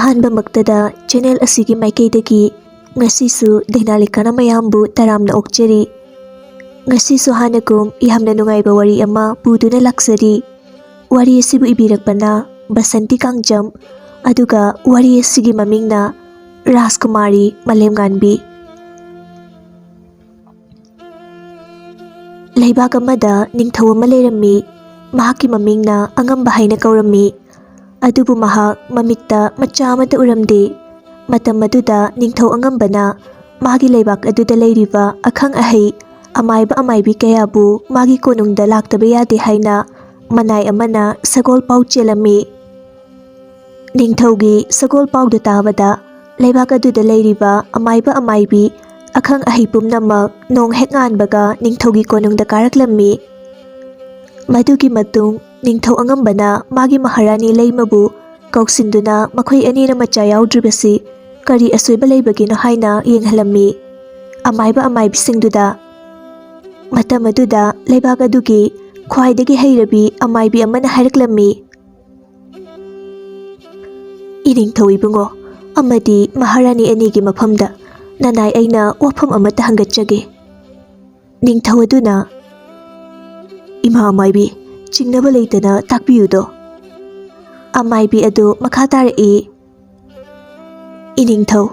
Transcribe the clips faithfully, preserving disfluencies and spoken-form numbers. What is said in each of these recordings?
ꯑꯍꯥꯟꯕꯃꯛꯇꯗ channel ꯑꯁꯤꯒꯤ ꯃꯥꯏꯀꯩꯗꯒꯤ ꯉꯁꯤꯁꯨ ꯗꯥꯏꯅꯥꯂꯤꯀꯥꯅ ꯃꯌꯥꯝꯕꯨ ꯇꯔꯥꯝꯅ ꯑꯣꯛꯆꯔꯤ꯫ ꯉꯁꯤꯁꯨ ꯍꯥꯟꯅꯒꯨꯝ ꯌꯥꯝꯅ ꯅꯨꯡꯉꯥꯏꯕ ꯋꯥꯔꯤ ꯑꯃ ꯄꯨꯗꯨꯅ ꯂꯥꯛꯆꯔꯤ꯫ ꯋꯥꯔꯤ ꯑꯁꯤꯕꯨ ꯏꯕꯤꯔꯛꯄꯅ ꯕꯁꯟꯇꯤ ꯀꯥꯡꯖꯝ, ꯑꯗꯨꯒ ꯋꯥꯔꯤ ꯑꯁꯤꯒꯤ ꯃꯃꯤꯡꯅ ꯔꯥꯖꯀꯨꯃꯥꯔꯤ ꯃꯥꯂꯦꯝꯉꯥꯟꯕꯤ꯫ ꯂꯩꯕꯥꯛ ꯑꯃꯗ ꯅꯤꯡꯊꯧ ꯑꯃ ꯂꯩꯔꯝꯃꯤ꯫ ꯃꯍꯥꯛꯀꯤ ꯃꯃꯤꯡꯅ ꯑꯉꯝꯕ ꯍꯥꯏꯅ ꯀꯧꯔꯝꯃꯤ꯫ ꯑꯗꯨꯕꯨ ꯃꯍꯥꯛ ꯃꯃꯤꯠꯇ ꯃꯆꯥ ꯑꯃꯠꯇ ꯎꯔꯝꯗꯦ꯫ ꯃꯇꯝ ꯑꯗꯨꯗ ꯅꯤꯡꯊꯧ ꯑꯉꯝꯕꯅ ꯃꯥꯒꯤ ꯂꯩꯕꯥꯛ ꯑꯗꯨꯗ ꯂꯩꯔꯤꯕ ꯑꯈꯪ ꯑꯍꯩ, ꯑꯃꯥꯏꯕ ꯑꯃꯥꯏꯕꯤ ꯀꯌꯥꯕꯨ ꯃꯥꯒꯤ ꯀꯣꯅꯨꯡꯗ ꯂꯥꯛꯇꯕ ꯌꯥꯗꯦ ꯍꯥꯏꯅ ꯃꯅꯥꯏ ꯑꯃꯅ ꯁꯒꯣꯜ ꯄꯥꯎ ꯆꯦꯜꯂꯝꯃꯤ꯫ ꯅꯤꯡꯊꯧꯒꯤ ꯁꯒꯣꯜ ꯄꯥꯎꯗꯨ ꯇꯥꯕꯗ ꯂꯩꯕꯥꯛ ꯑꯗꯨꯗ ꯂꯩꯔꯤꯕ ꯑꯃꯥꯏꯕ ꯑꯃꯥꯏꯕꯤ, ꯑꯈꯪ ꯑꯍꯩ ꯄꯨꯝꯅꯃꯛ ꯅꯣꯡ ꯍꯦꯛ ꯉꯥꯟꯕꯒ ꯅꯤꯡꯊꯧꯒꯤ ꯀꯣꯅꯨꯡꯗ ꯀꯥꯔꯛꯂꯝꯃꯤ꯫ ꯃꯗꯨꯒꯤ ꯃꯇꯨꯡ ꯅꯤꯡꯊꯧ ꯑꯉꯝꯕꯅ ꯃꯥꯒꯤ ꯃꯍꯥꯔꯥꯅꯤ ꯂꯩꯃꯕꯨ ꯀꯧꯁꯤꯟꯗꯨꯅ ꯃꯈꯣꯏ ꯑꯅꯤꯅ ꯃꯆꯥ ꯌꯥꯎꯗ꯭ꯔꯤꯕꯁꯤ ꯀꯔꯤ ꯑꯁꯣꯏꯕ ꯂꯩꯕꯒꯤꯅꯣ ꯍꯥꯏꯅ ꯌꯦꯡꯍꯜꯂꯝꯃꯤ꯫ ꯑꯃꯥꯏꯕ ꯑꯃꯥꯏꯕꯤꯁꯤꯡꯗꯨꯗ ꯃꯇꯝ ꯑꯗꯨꯗ ꯂꯩꯕꯥꯛ ꯑꯗꯨꯒꯤ ꯈ꯭ꯋꯥꯏꯗꯒꯤ ꯍꯩꯔꯕꯤ ꯑꯃꯥꯏꯕꯤ ꯑꯃꯅ ꯍꯥꯏꯔꯛꯂꯝꯃꯤ, "ꯏꯅꯤꯡꯊꯧ ꯏꯕꯨꯡꯉꯣ ꯑꯃꯗꯤ ꯃꯍꯥꯔꯥꯅꯤ ꯑꯅꯤꯒꯤ ꯃꯐꯝꯗ ꯅꯅꯥꯏ ꯑꯩꯅ ꯋꯥꯐꯝ ꯑꯃꯠꯇ ꯍꯪꯒꯠꯆꯒꯦ꯫" ꯅꯤꯡꯊꯧ ꯑꯗꯨꯅ, "ꯏꯃꯥ ꯑꯃꯥꯏꯕꯤ, ꯆꯤꯡꯅꯕ ꯂꯩꯇꯅ ꯇꯥꯛꯄꯤꯌꯨꯗꯣ꯫" ꯑꯃꯥꯏꯕꯤ ꯑꯗꯨ ꯃꯈꯥ ꯇꯥꯔꯛꯏ, "ꯏꯅꯤꯡꯊꯧ,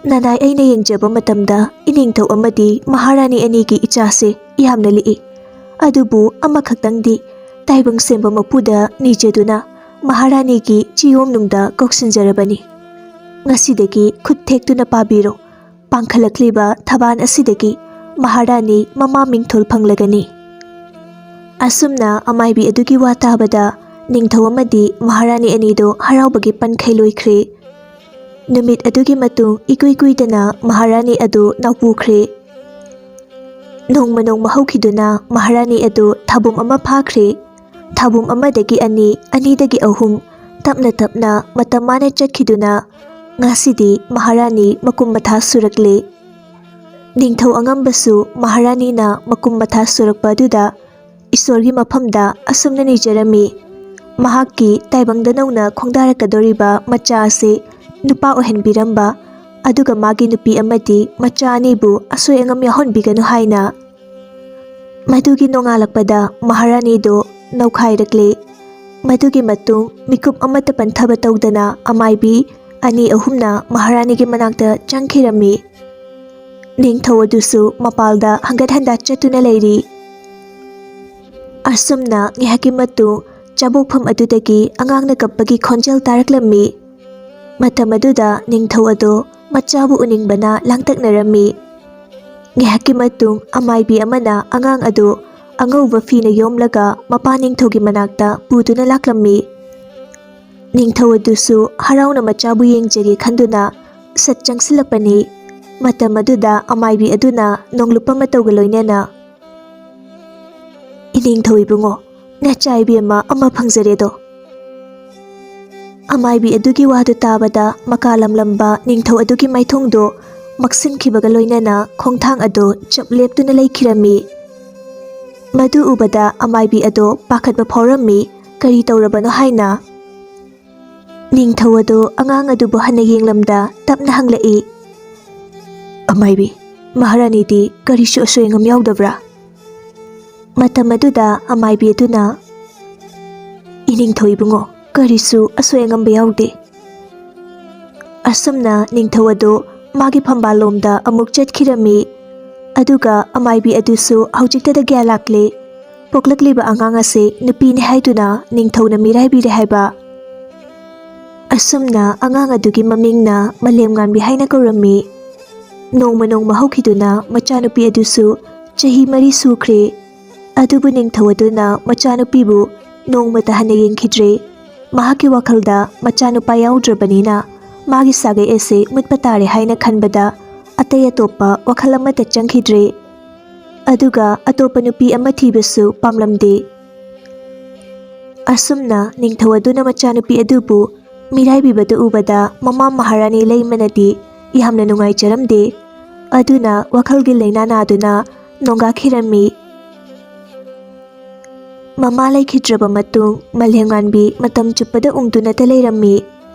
ꯅꯅꯥꯏ ꯑꯩꯅ ꯌꯦꯡꯖꯕ ꯃꯇꯝꯗ ꯏꯅꯤꯡꯊꯧ ꯑꯃꯗꯤ ꯃꯍꯥꯔꯥꯅꯤ ꯑꯅꯤꯒꯤ ꯏꯆꯥꯁꯦ ꯌꯥꯝꯅ ꯂꯤꯛꯏ꯫ ꯑꯗꯨꯕꯨ ꯑꯃꯈꯛꯇꯪꯗꯤ ꯇꯥꯏꯕꯪ ꯁꯦꯝꯕ ꯃꯄꯨꯗ ꯅꯤꯖꯗꯨꯅ ꯃꯍꯥꯔꯥꯅꯤꯒꯤ ꯆꯤꯌꯣꯝꯅꯨꯡꯗ ꯀꯧꯁꯤꯟꯖꯔꯕꯅꯤ꯫ ꯉꯁꯤꯗꯒꯤ ꯈꯨꯠ ꯊꯦꯛꯇꯨꯅ ꯄꯥꯕꯤꯔꯣ꯫ ꯄꯥꯡꯈꯠꯂꯛꯂꯤꯕ ꯊꯕꯥꯟ ꯑꯁꯤꯗꯒꯤ ꯃꯍꯥꯔꯥꯅꯤ ꯃꯃꯥ ꯃꯤꯡꯊꯣꯜ ꯐꯪꯂꯒꯅꯤ꯫" ꯑꯁꯨꯝꯅ ꯑꯃꯥꯏꯕꯤ ꯑꯗꯨꯒꯤ ꯋꯥ ꯇꯥꯕꯗ ꯅꯤꯡꯊꯧ ꯑꯃꯗꯤ ꯃꯍꯥꯔꯥꯅꯤ ꯑꯅꯤꯗꯨ ꯍꯔꯥꯎꯕꯒꯤ ꯄꯟꯈꯩ ꯂꯣꯏꯈ꯭ꯔꯦ꯫ ꯅꯨꯃꯤꯠ ꯑꯗꯨꯒꯤ ꯃꯇꯨꯡ ꯏꯀꯨꯏ ꯀꯨꯏꯗꯅ ꯃꯍꯥꯔꯥꯅꯤ ꯑꯗꯨ ꯅꯥꯎꯄꯨꯈ꯭ꯔꯦ꯫ ꯅꯣꯡꯃ ꯅꯣꯡꯃ ꯍꯧꯈꯤꯗꯨꯅ ꯃꯍꯥꯔꯥꯅꯤ ꯑꯗꯨ ꯊꯥꯕꯨꯝ ꯑꯃ ꯐꯥꯈ꯭ꯔꯦ꯫ ꯊꯥꯕꯨꯝ ꯑꯃꯗꯒꯤ ꯑꯅꯤ, ꯑꯅꯤꯗꯒꯤ ꯑꯍꯨꯝ, ꯇꯞꯅ ꯇꯞꯅ ꯃꯇꯝ ꯃꯥꯅ ꯆꯠꯈꯤꯗꯨꯅ ꯉꯁꯤꯗꯤ ꯃꯍꯥꯔꯥꯅꯤ ꯃꯀꯨꯝ ꯃꯊꯥ ꯁꯨꯔꯛꯂꯦ꯫ ꯅꯤꯡꯊꯧ ꯑꯉꯝꯕꯁꯨ ꯃꯍꯥꯔꯥꯅꯤꯅ ꯃꯀꯨꯝ ꯃꯊꯥ ꯁꯨꯔꯛꯄ ꯑꯗꯨꯗ ꯏꯁꯣꯔꯒꯤ ꯃꯐꯝꯗ ꯑꯁꯨꯝꯅ ꯅꯤꯖꯔꯝꯃꯤ, ꯃꯍꯥꯛꯀꯤ ꯇꯥꯏꯕꯪꯗ ꯅꯧꯅ ꯈꯣꯡꯗꯥꯔꯛꯀꯗꯧꯔꯤꯕ ꯃꯆꯥ ꯑꯁꯤ ꯅꯨꯄꯥ ꯑꯣꯏꯍꯟꯕꯤꯔꯝꯕ, ꯑꯗꯨꯒ ꯃꯥꯒꯤ ꯅꯨꯄꯤ ꯑꯃꯗꯤ ꯃꯆꯥ ꯑꯅꯤꯕꯨ ꯑꯁꯣꯏ ꯑꯉꯥꯝ ꯌꯥꯎꯍꯟꯕꯤꯒꯅꯨ ꯍꯥꯏꯅ꯫ ꯃꯗꯨꯒꯤ ꯅꯣꯡꯉꯥꯜꯂꯛꯄꯗ ꯃꯍꯥꯔꯥꯅꯤꯗꯨ ꯅꯧꯈꯥꯏꯔꯛꯂꯦ꯫ ꯃꯗꯨꯒꯤ ꯃꯇꯨꯡ ꯃꯤꯀꯨꯞ ꯑꯃꯠꯇ ꯄꯟꯊꯕ ꯇꯧꯗꯅ ꯑꯃꯥꯏꯕꯤ ꯑꯅꯤ ꯑꯍꯨꯝꯅ ꯃꯍꯥꯔꯥꯅꯤꯒꯤ ꯃꯅꯥꯛꯇ ꯆꯪꯈꯤꯔꯝꯃꯤ꯫ ꯅꯤꯡꯊꯧ ꯑꯗꯨꯁꯨ ꯃꯄꯥꯜꯗ ꯍꯪꯒꯠ ꯍꯟꯗ ꯆꯠꯇꯨꯅ ꯂꯩꯔꯤ꯫ ꯑꯁꯨꯝꯅ ꯉꯥꯏꯍꯥꯛꯀꯤ ꯃꯇꯨꯡ ꯆꯥꯕꯣꯛꯐꯝ ꯑꯗꯨꯗꯒꯤ ꯑꯉꯥꯡꯅ ꯀꯞꯄꯒꯤ ꯈꯣꯟꯖꯦꯜ ꯇꯥꯔꯛꯂꯝꯃꯤ꯫ ꯃꯇꯝ ꯑꯗꯨꯗ ꯅꯤꯡꯊꯧ ꯑꯗꯨ ꯃꯆꯥꯕꯨ ꯎꯅꯤꯡꯕꯅ ꯂꯥꯡꯇꯛꯅꯔꯝꯃꯤ꯫ ꯉꯥꯏꯍꯥꯛꯀꯤ ꯃꯇꯨꯡ ꯑꯃꯥꯏꯕꯤ ꯑꯃꯅ ꯑꯉꯥꯡ ꯑꯗꯨ ꯑꯉꯧꯕ ꯐꯤꯅ ꯌꯣꯝꯂꯒ ꯃꯄꯥ ꯅꯤꯡꯊꯧꯒꯤ ꯃꯅꯥꯛꯇ ꯄꯨꯗꯨꯅ ꯂꯥꯛꯂꯝꯃꯤ꯫ ꯅꯤꯡꯊꯧ ꯑꯗꯨꯁꯨ ꯍꯔꯥꯎꯅ ꯃꯆꯥꯕꯨ ꯌꯦꯡꯖꯒꯦ ꯈꯟꯗꯨꯅ ꯁꯠ ꯆꯪꯁꯤꯜꯂꯛꯄꯅꯤ꯫ ꯃꯇꯝ ꯑꯗꯨꯗ ꯑꯃꯥꯏꯕꯤ ꯑꯗꯨꯅ ꯅꯣꯡꯂꯨꯞꯄ ꯃꯇꯧꯒ ꯂꯣꯏꯅꯅ, "ꯏꯅꯤꯡꯊꯧ ꯏꯕꯨꯡꯉꯣ, ꯅꯆꯥ ꯏꯕꯦꯝꯃ ꯑꯃ ꯐꯪꯖꯔꯦꯗꯣ!" ꯑꯃꯥꯏꯕꯤ ꯑꯗꯨꯒꯤ ꯋꯥꯗꯨ ꯇꯥꯕꯗ ꯃꯀꯥ ꯂꯝꯂꯝꯕ ꯅꯤꯡꯊꯧ ꯑꯗꯨꯒꯤ ꯃꯥꯏꯊꯣꯡꯗꯨ ꯃꯛꯁꯤꯟꯈꯤꯕꯒ ꯂꯣꯏꯅꯅ ꯈꯣꯡꯊꯥꯡ ꯑꯗꯨ ꯆꯞ ꯂꯦꯞꯇꯨꯅ ꯂꯩꯈꯤꯔꯝꯃꯤ꯫ ꯃꯗꯨ ꯎꯕꯗ ꯑꯃꯥꯏꯕꯤ ꯑꯗꯨ ꯄꯥꯈꯠꯄ ꯐꯥꯎꯔꯝꯃꯤ꯫ ꯀꯔꯤ ꯇꯧꯔꯕꯅꯣ ꯍꯥꯏꯅ ꯅꯤꯡꯊꯧ ꯑꯗꯨ ꯑꯉꯥꯡ ꯑꯗꯨꯕꯨ ꯍꯟꯅ ꯌꯦꯡꯂꯝꯗ ꯇꯞꯅ ꯍꯪꯂꯛꯏ, "ꯑꯃꯥꯏꯕꯤ, ꯃꯍꯥꯔꯥꯅꯤꯗꯤ ꯀꯔꯤꯁꯨ ꯑꯁꯣꯏ ꯑꯉꯥꯝ ꯌꯥꯎꯗꯕ꯭ꯔꯥ?" ꯃꯇꯝ ꯑꯗꯨꯗ ꯑꯃꯥꯏꯕꯤ ꯑꯗꯨꯅ, "ꯏꯅꯤꯡꯊꯧ ꯏꯕꯨꯡꯉꯣ, ꯀꯔꯤꯁꯨ ꯑꯁꯣꯏ ꯑꯉꯥꯝꯕ ꯌꯥꯎꯗꯦ꯫" ꯑꯁꯨꯝꯅ ꯅꯤꯡꯊꯧ ꯑꯗꯨ ꯃꯥꯒꯤ ꯐꯝꯕꯥꯜꯂꯣꯝꯗ ꯑꯃꯨꯛ ꯆꯠꯈꯤꯔꯝꯃꯤ꯫ ꯑꯗꯨꯒ ꯑꯃꯥꯏꯕꯤ ꯑꯗꯨꯁꯨ ꯍꯧꯖꯤꯛꯇꯗ ꯒ꯭ꯌꯥꯟ ꯂꯥꯛꯂꯦ꯫ ꯄꯣꯛꯂꯛꯂꯤꯕ ꯑꯉꯥꯡ ꯑꯁꯤ ꯅꯨꯄꯤꯅꯤ ꯍꯥꯏꯗꯨꯅ ꯅꯤꯡꯊꯧꯅ ꯃꯤꯔꯥꯏꯕꯤꯔꯦ ꯍꯥꯏꯕ꯫ ꯑꯁꯨꯝꯅ ꯑꯉꯥꯡ ꯑꯗꯨꯒꯤ ꯃꯃꯤꯡꯅ ꯃꯥꯂꯦꯝꯉꯥꯟꯕꯤ ꯍꯥꯏꯅ ꯀꯧꯔꯝꯃꯤ꯫ ꯅꯣꯡꯃ ꯅꯣꯡꯃ ꯍꯧꯈꯤꯗꯨꯅ ꯃꯆꯥꯅꯨꯄꯤ ꯑꯗꯨꯁꯨ ꯆꯍꯤ ꯃꯔꯤ ꯁꯨꯈ꯭ꯔꯦ꯫ ꯑꯗꯨꯕꯨ ꯅꯤꯡꯊꯧ ꯑꯗꯨꯅ ꯃꯆꯥꯅꯨꯄꯤꯕꯨ ꯅꯣꯡꯃꯇ ꯍꯟꯅ ꯌꯦꯡꯈꯤꯗ꯭ꯔꯦ꯫ ꯃꯍꯥꯛꯀꯤ ꯋꯥꯈꯜꯗ ꯃꯆꯥꯅꯨꯄꯥ ꯌꯥꯎꯗ꯭ꯔꯕꯅꯤꯅ ꯃꯥꯒꯤ ꯁꯥꯒꯩ ꯑꯁꯤ ꯃꯨꯠꯄ ꯇꯥꯔꯦ ꯍꯥꯏꯅ ꯈꯟꯕꯗ ꯑꯇꯩ ꯑꯇꯣꯞꯄ ꯋꯥꯈꯜ ꯑꯃꯠꯇ ꯆꯪꯈꯤꯗ꯭ꯔꯦ꯫ ꯑꯗꯨꯒ ꯑꯇꯣꯞꯄ ꯅꯨꯄꯤ ꯑꯃ ꯊꯤꯕꯁꯨ ꯄꯥꯝꯂꯝꯗꯦ꯫ ꯑꯁꯨꯝꯅ ꯅꯤꯡꯊꯧ ꯑꯗꯨꯅ ꯃꯆꯥꯅꯨꯄꯤ ꯑꯗꯨꯕꯨ ꯃꯤꯔꯥꯏꯕꯤꯕꯗꯨ ꯎꯕꯗ ꯃꯃꯥ ꯃꯍꯥꯔꯥꯅꯤ ꯂꯩꯃꯅꯗꯤ ꯌꯥꯝꯅ ꯅꯨꯡꯉꯥꯏꯖꯔꯝꯗꯦ꯫ ꯑꯗꯨꯅ ꯋꯥꯈꯜꯒꯤ ꯂꯥꯏꯅꯥ ꯅꯥꯗꯨꯅ ꯅꯣꯡꯒꯥꯈꯤꯔꯝꯃꯤ꯫ ꯃꯃꯥ ꯂꯩꯈꯤꯗ꯭ꯔꯕ ꯃꯇꯨꯡ ꯃꯥꯂꯦꯝꯉꯥꯟꯕꯤ ꯃꯇꯝ ꯆꯨꯞꯄꯗ ꯎꯪꯗꯨꯅꯇ ꯂꯩꯔꯝꯃꯤ꯫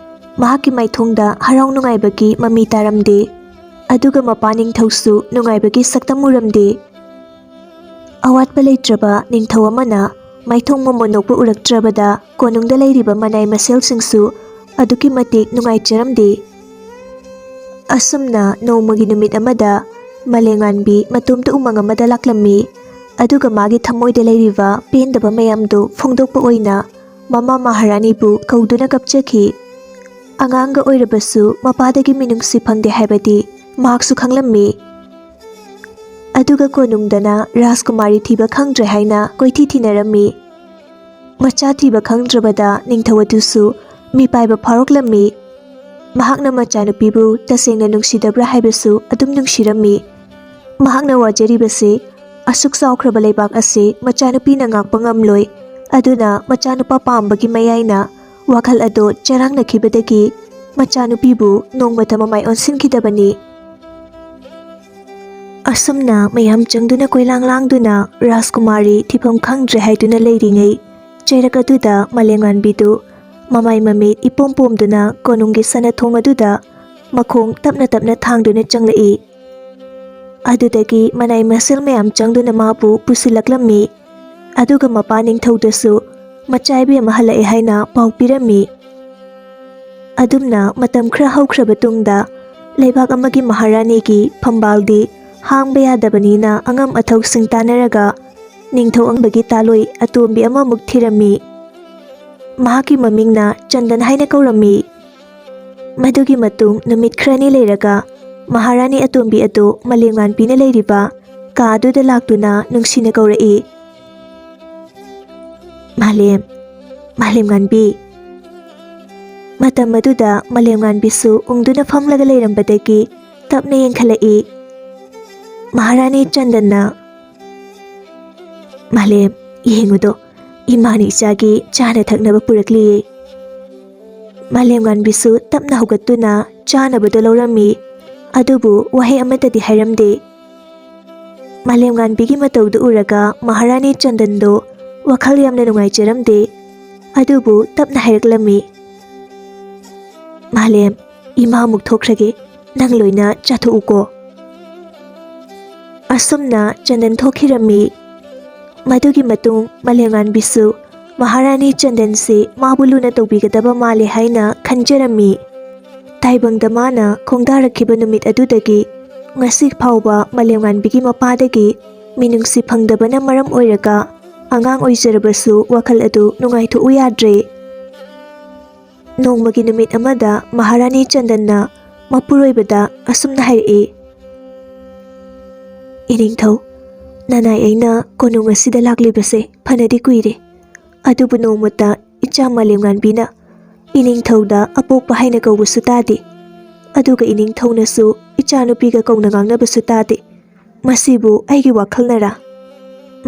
ꯃꯍꯥꯛꯀꯤ ꯃꯥꯏꯊꯣꯡꯗ ꯍꯔꯥꯎ ꯅꯨꯡꯉꯥꯏꯕꯒꯤ ꯃꯃꯤ ꯇꯥꯔꯝꯗꯦ꯫ ꯑꯗꯨꯒ ꯃꯄꯥ ꯅꯤꯡꯊꯧꯁꯨ ꯅꯨꯡꯉꯥꯏꯕꯒꯤ ꯁꯛꯇꯝ ꯎꯔꯝꯗꯦ꯫ ꯑꯋꯥꯠꯄ ꯂꯩꯇ꯭ꯔꯕ ꯅꯤꯡꯊꯧ ꯑꯃꯅ ꯃꯥꯏꯊꯣꯡ ꯃꯃꯣꯟ ꯅꯣꯛꯄ ꯎꯔꯛꯇ꯭ꯔꯕꯗ ꯀꯣꯅꯨꯡꯗ ꯂꯩꯔꯤꯕ ꯃꯅꯥꯏ ꯃꯁꯦꯜꯁꯤꯡꯁꯨ ꯑꯗꯨꯛꯀꯤ ꯃꯇꯤꯛ ꯅꯨꯡꯉꯥꯏꯖꯔꯝꯗꯦ꯫ ꯑꯁꯨꯝꯅ ꯅꯣꯡꯃꯒꯤ ꯅꯨꯃꯤꯠ ꯑꯃꯗ ꯃꯂꯦꯝꯉꯥꯟꯕꯤ ꯃꯇꯣꯝꯇ ꯎꯃꯪ ꯑꯃꯗ ꯂꯥꯛꯂꯝꯃꯤ꯫ ꯑꯗꯨꯒ ꯃꯥꯒꯤ ꯊꯃꯣꯏꯗ ꯂꯩꯔꯤꯕ ꯄꯦꯟꯗꯕ ꯃꯌꯥꯝꯗꯨ ꯐꯣꯡꯗꯣꯛꯄ ꯑꯣꯏꯅ ꯃꯃꯥ ꯃꯍꯥꯔꯥꯅꯤꯕꯨ ꯀꯧꯗꯨꯅ ꯀꯞꯆꯈꯤ꯫ ꯑꯉꯥꯡꯒ ꯑꯣꯏꯔꯕꯁꯨ ꯃꯄꯥꯗꯒꯤ ꯃꯤꯅꯨꯡꯁꯤ ꯐꯪꯗꯦ ꯍꯥꯏꯕꯗꯤ ꯃꯍꯥꯛꯁꯨ ꯈꯪꯂꯝꯃꯤ꯫ ꯑꯗꯨꯒ ꯀꯣꯅꯨꯡꯗꯅ ꯔꯥꯖꯀꯨꯃꯥꯔꯤ ꯊꯤꯕ ꯈꯪꯗ꯭ꯔꯦ ꯍꯥꯏꯅ ꯀꯣꯏꯊꯤ ꯊꯤꯅꯔꯝꯃꯤ꯫ ꯃꯆꯥ ꯊꯤꯕ ꯈꯪꯗ꯭ꯔꯕꯗ ꯅꯤꯡꯊꯧ ꯑꯗꯨꯁꯨ ꯃꯤꯄꯥꯏꯕ ꯐꯥꯎꯔꯛꯂꯝꯃꯤ꯫ ꯃꯍꯥꯛꯅ ꯃꯆꯥꯅꯨꯄꯤꯕꯨ ꯇꯁꯦꯡꯅ ꯅꯨꯡꯁꯤꯗꯕ꯭ꯔꯥ ꯍꯥꯏꯕꯁꯨ ꯑꯗꯨꯝ ꯅꯨꯡꯁꯤꯔꯝꯃꯤ꯫ ꯃꯍꯥꯛꯅ ꯋꯥꯖꯔꯤꯕꯁꯤ ꯑꯁꯨꯛ ꯆꯥꯎꯈ꯭ꯔꯕ ꯂꯩꯕꯥꯛ ꯑꯁꯤ ꯃꯆꯥꯅꯨꯄꯤꯅ ꯉꯥꯛꯄ ꯉꯝꯂꯣꯏ꯫ ꯑꯗꯨꯅ ꯃꯆꯥꯅꯨꯄꯥ ꯄꯥꯝꯕꯒꯤ ꯃꯌꯥꯏꯅ ꯋꯥꯈꯜ ꯑꯗꯣ ꯆꯔꯥꯡꯅꯈꯤꯕꯗꯒꯤ ꯃꯆꯥꯅꯨꯄꯤꯕꯨ ꯅꯣꯡꯃꯇ ꯃꯃꯥꯏ ꯑꯣꯟꯁꯤꯟꯈꯤꯗꯕꯅꯤ꯫ ꯑꯁꯨꯝꯅ ꯃꯌꯥꯝ ꯆꯪꯗꯨꯅ ꯀꯣꯏꯂꯥꯡ ꯂꯥꯡꯗꯨꯅ ꯔꯥꯖꯀꯨꯃꯥꯔꯤ ꯊꯤꯐꯝ ꯈꯪꯗ꯭ꯔꯦ ꯍꯥꯏꯗꯨꯅ ꯂꯩꯔꯤꯉꯩ, ꯆꯩꯔꯛ ꯑꯗꯨꯗ ꯃꯂꯦꯝꯉꯥꯟꯕꯤꯗꯨ ꯃꯃꯥꯏ ꯃꯃꯤꯠ ꯏꯄꯣꯝ ꯄꯣꯝꯗꯨꯅ ꯀꯣꯅꯨꯡꯒꯤ ꯁꯅꯥ ꯊꯣꯡ ꯑꯗꯨꯗ ꯃꯈꯣꯡ ꯇꯞꯅ ꯇꯞꯅ ꯊꯥꯡꯗꯨꯅ ꯆꯪꯂꯛꯏ꯫ ꯑꯗꯨꯗꯒꯤ ꯃꯅꯥꯏ ꯃꯁꯦꯜ ꯃꯌꯥꯝ ꯆꯪꯗꯨꯅ ꯃꯥꯕꯨ ꯄꯨꯁꯤꯜꯂꯛꯂꯝꯃꯤ꯫ ꯑꯗꯨꯒ ꯃꯄꯥ ꯅꯤꯡꯊꯧꯗꯁꯨ ꯃꯆꯥ ꯏꯕꯦꯝꯃ ꯍꯜꯂꯛꯑꯦ ꯍꯥꯏꯅ ꯄꯥꯎ ꯄꯤꯔꯝꯃꯤ꯫ ꯑꯗꯨꯝꯅ ꯃꯇꯝ ꯈꯔ ꯍꯧꯈ꯭ꯔꯕ ꯇꯨꯡꯗ ꯂꯩꯕꯥꯛ ꯑꯃꯒꯤ ꯃꯍꯥꯔꯥꯅꯤꯒꯤ ꯐꯝꯕꯥꯜꯗꯤ ꯍꯥꯡꯕ ꯌꯥꯗꯕꯅꯤꯅ ꯑꯉꯝ ꯑꯊꯧꯁꯤꯡ ꯇꯥꯟꯅꯔꯒ ꯅꯤꯡꯊꯧ ꯑꯉꯝꯕꯒꯤ ꯇꯥꯂꯣꯏ ꯑꯇꯣꯝꯕꯤ ꯑꯃꯃꯨꯛ ꯊꯤꯔꯝꯃꯤ꯫ ꯃꯍꯥꯛꯀꯤ ꯃꯃꯤꯡꯅ ꯆꯟꯗꯟ ꯍꯥꯏꯅ ꯀꯧꯔꯝꯃꯤ꯫ ꯃꯗꯨꯒꯤ ꯃꯇꯨꯡ ꯅꯨꯃꯤꯠ ꯈꯔꯅꯤ ꯂꯩꯔꯒ ꯃꯍꯥꯔꯥꯅꯤ ꯑꯇꯣꯝꯕꯤ ꯑꯗꯨ ꯃꯂꯦꯝꯉꯥꯟꯕꯤꯅ ꯂꯩꯔꯤꯕ ꯀꯥ ꯑꯗꯨꯗ ꯂꯥꯛꯇꯨꯅ ꯅꯨꯡꯁꯤꯅ ꯀꯧꯔꯛꯏ, "ꯃꯥꯂꯦꯝ, ꯃꯥꯂꯦꯝꯉꯥꯟꯕꯤ!" ꯃꯇꯝ ꯑꯗꯨꯗ ꯃꯂꯦꯝꯉꯥꯟꯕꯤꯁꯨ ꯎꯪꯗꯨꯅ ꯐꯝꯂꯒ ꯂꯩꯔꯝꯕꯗꯒꯤ ꯇꯞꯅ ꯌꯦꯡꯈꯠꯂꯛꯏ꯫ ꯃꯍꯥꯔꯥꯅꯤ ꯆꯟꯗꯟꯅ, "ꯃꯥꯂꯦꯝ, ꯌꯦꯡꯉꯨꯗꯣ, ꯏꯃꯥꯅ ꯏꯆꯥꯒꯤ ꯆꯥꯅ ꯊꯛꯅꯕ ꯄꯨꯔꯛꯂꯤꯌꯦ꯫" ꯃꯥꯂꯦꯝꯉꯥꯟꯕꯤꯁꯨ ꯇꯞꯅ ꯍꯧꯒꯠꯇꯨꯅ ꯆꯥꯅꯕꯗꯣ ꯂꯧꯔꯝꯃꯤ꯫ ꯑꯗꯨꯕꯨ ꯋꯥꯍꯩ ꯑꯃꯠꯇꯗꯤ ꯍꯥꯏꯔꯝꯗꯦ꯫ ꯃꯥꯂꯦꯝꯉꯥꯟꯕꯤꯒꯤ ꯃꯇꯧꯗꯨ ꯎꯔꯒ ꯃꯍꯥꯔꯥꯅꯤ ꯆꯟꯗꯟꯗꯣ ꯋꯥꯈꯜ ꯌꯥꯝꯅ ꯅꯨꯡꯉꯥꯏꯖꯔꯝꯗꯦ꯫ ꯑꯗꯨꯕꯨ ꯇꯞꯅ ꯍꯥꯏꯔꯛꯂꯝꯃꯤ, "ꯃꯥꯂꯦꯝ, ꯏꯃꯥꯃꯨꯛ ꯊꯣꯛꯈ꯭ꯔꯒꯦ, ꯅꯪ ꯂꯣꯏꯅ ꯆꯥꯊꯣꯛꯎꯀꯣ"꯫ ꯑꯁꯨꯝꯅ ꯆꯟꯗꯟ ꯊꯣꯛꯈꯤꯔꯝꯃꯤ꯫ ꯃꯗꯨꯒꯤ ꯃꯇꯨꯡ ꯃꯥꯂꯦꯝꯉꯥꯟꯕꯤꯁꯨ ꯃꯍꯥꯔꯥꯅꯤ ꯆꯟꯗꯟꯁꯤ ꯃꯥꯕꯨ ꯂꯨꯅ ꯇꯧꯕꯤꯒꯗꯕ ꯃꯥꯜꯂꯦ ꯍꯥꯏꯅ ꯈꯟꯖꯔꯝꯃꯤ꯫ ꯇꯥꯏꯕꯪꯗ ꯃꯥꯅ ꯈꯣꯡꯗꯥꯔꯛꯈꯤꯕ ꯅꯨꯃꯤꯠ ꯑꯗꯨꯗꯒꯤ ꯉꯁꯤ ꯐꯥꯎꯕ ꯃꯥꯂꯦꯝꯉꯥꯟꯕꯤꯒꯤ ꯃꯄꯥꯗꯒꯤ ꯃꯤꯅꯨꯡꯁꯤ ꯐꯪꯗꯕꯅ ꯃꯔꯝ ꯑꯣꯏꯔꯒ ꯑꯉꯥꯡ ꯑꯣꯏꯖꯔꯕꯁꯨ ꯋꯥꯈꯜ ꯑꯗꯨ ꯅꯨꯡꯉꯥꯏꯊꯣꯛꯎ ꯌꯥꯗ꯭ꯔꯦ꯫ ꯅꯣꯡꯃꯒꯤ ꯅꯨꯃꯤꯠ ꯑꯃꯗ ꯃꯍꯥꯔꯥꯅꯤ ꯆꯟꯗꯟꯅ ꯃꯄꯨꯔꯣꯏꯕꯗ ꯑꯁꯨꯝꯅ ꯍꯥꯏꯔꯛꯏ, "ꯏꯅꯤꯡꯊꯧ, ꯅꯅꯥꯏ ꯑꯩꯅ ꯀꯣꯅꯨꯡ ꯑꯁꯤꯗ ꯂꯥꯛꯂꯤꯕꯁꯦ ꯐꯅꯗꯤ ꯀꯨꯏꯔꯦ, ꯑꯗꯨꯕꯨ ꯅꯣꯡꯃꯇ ꯏꯆꯥ ꯃꯥꯂꯦꯝꯉꯥꯟꯕꯤꯅ ꯏꯅꯤꯡꯊꯧꯗ ꯑꯄꯣꯛꯄ ꯍꯥꯏꯅ ꯀꯧꯕꯁꯨ ꯇꯥꯗꯦ, ꯑꯗꯨꯒ ꯏꯅꯤꯡꯊꯧꯅꯁꯨ ꯏꯆꯥꯅꯨꯄꯤꯒ ꯀꯧꯅ ꯉꯥꯡꯅꯕꯁꯨ ꯇꯥꯗꯦ꯫ ꯃꯁꯤꯕꯨ ꯑꯩꯒꯤ ꯋꯥꯈꯜꯅꯔꯥ?"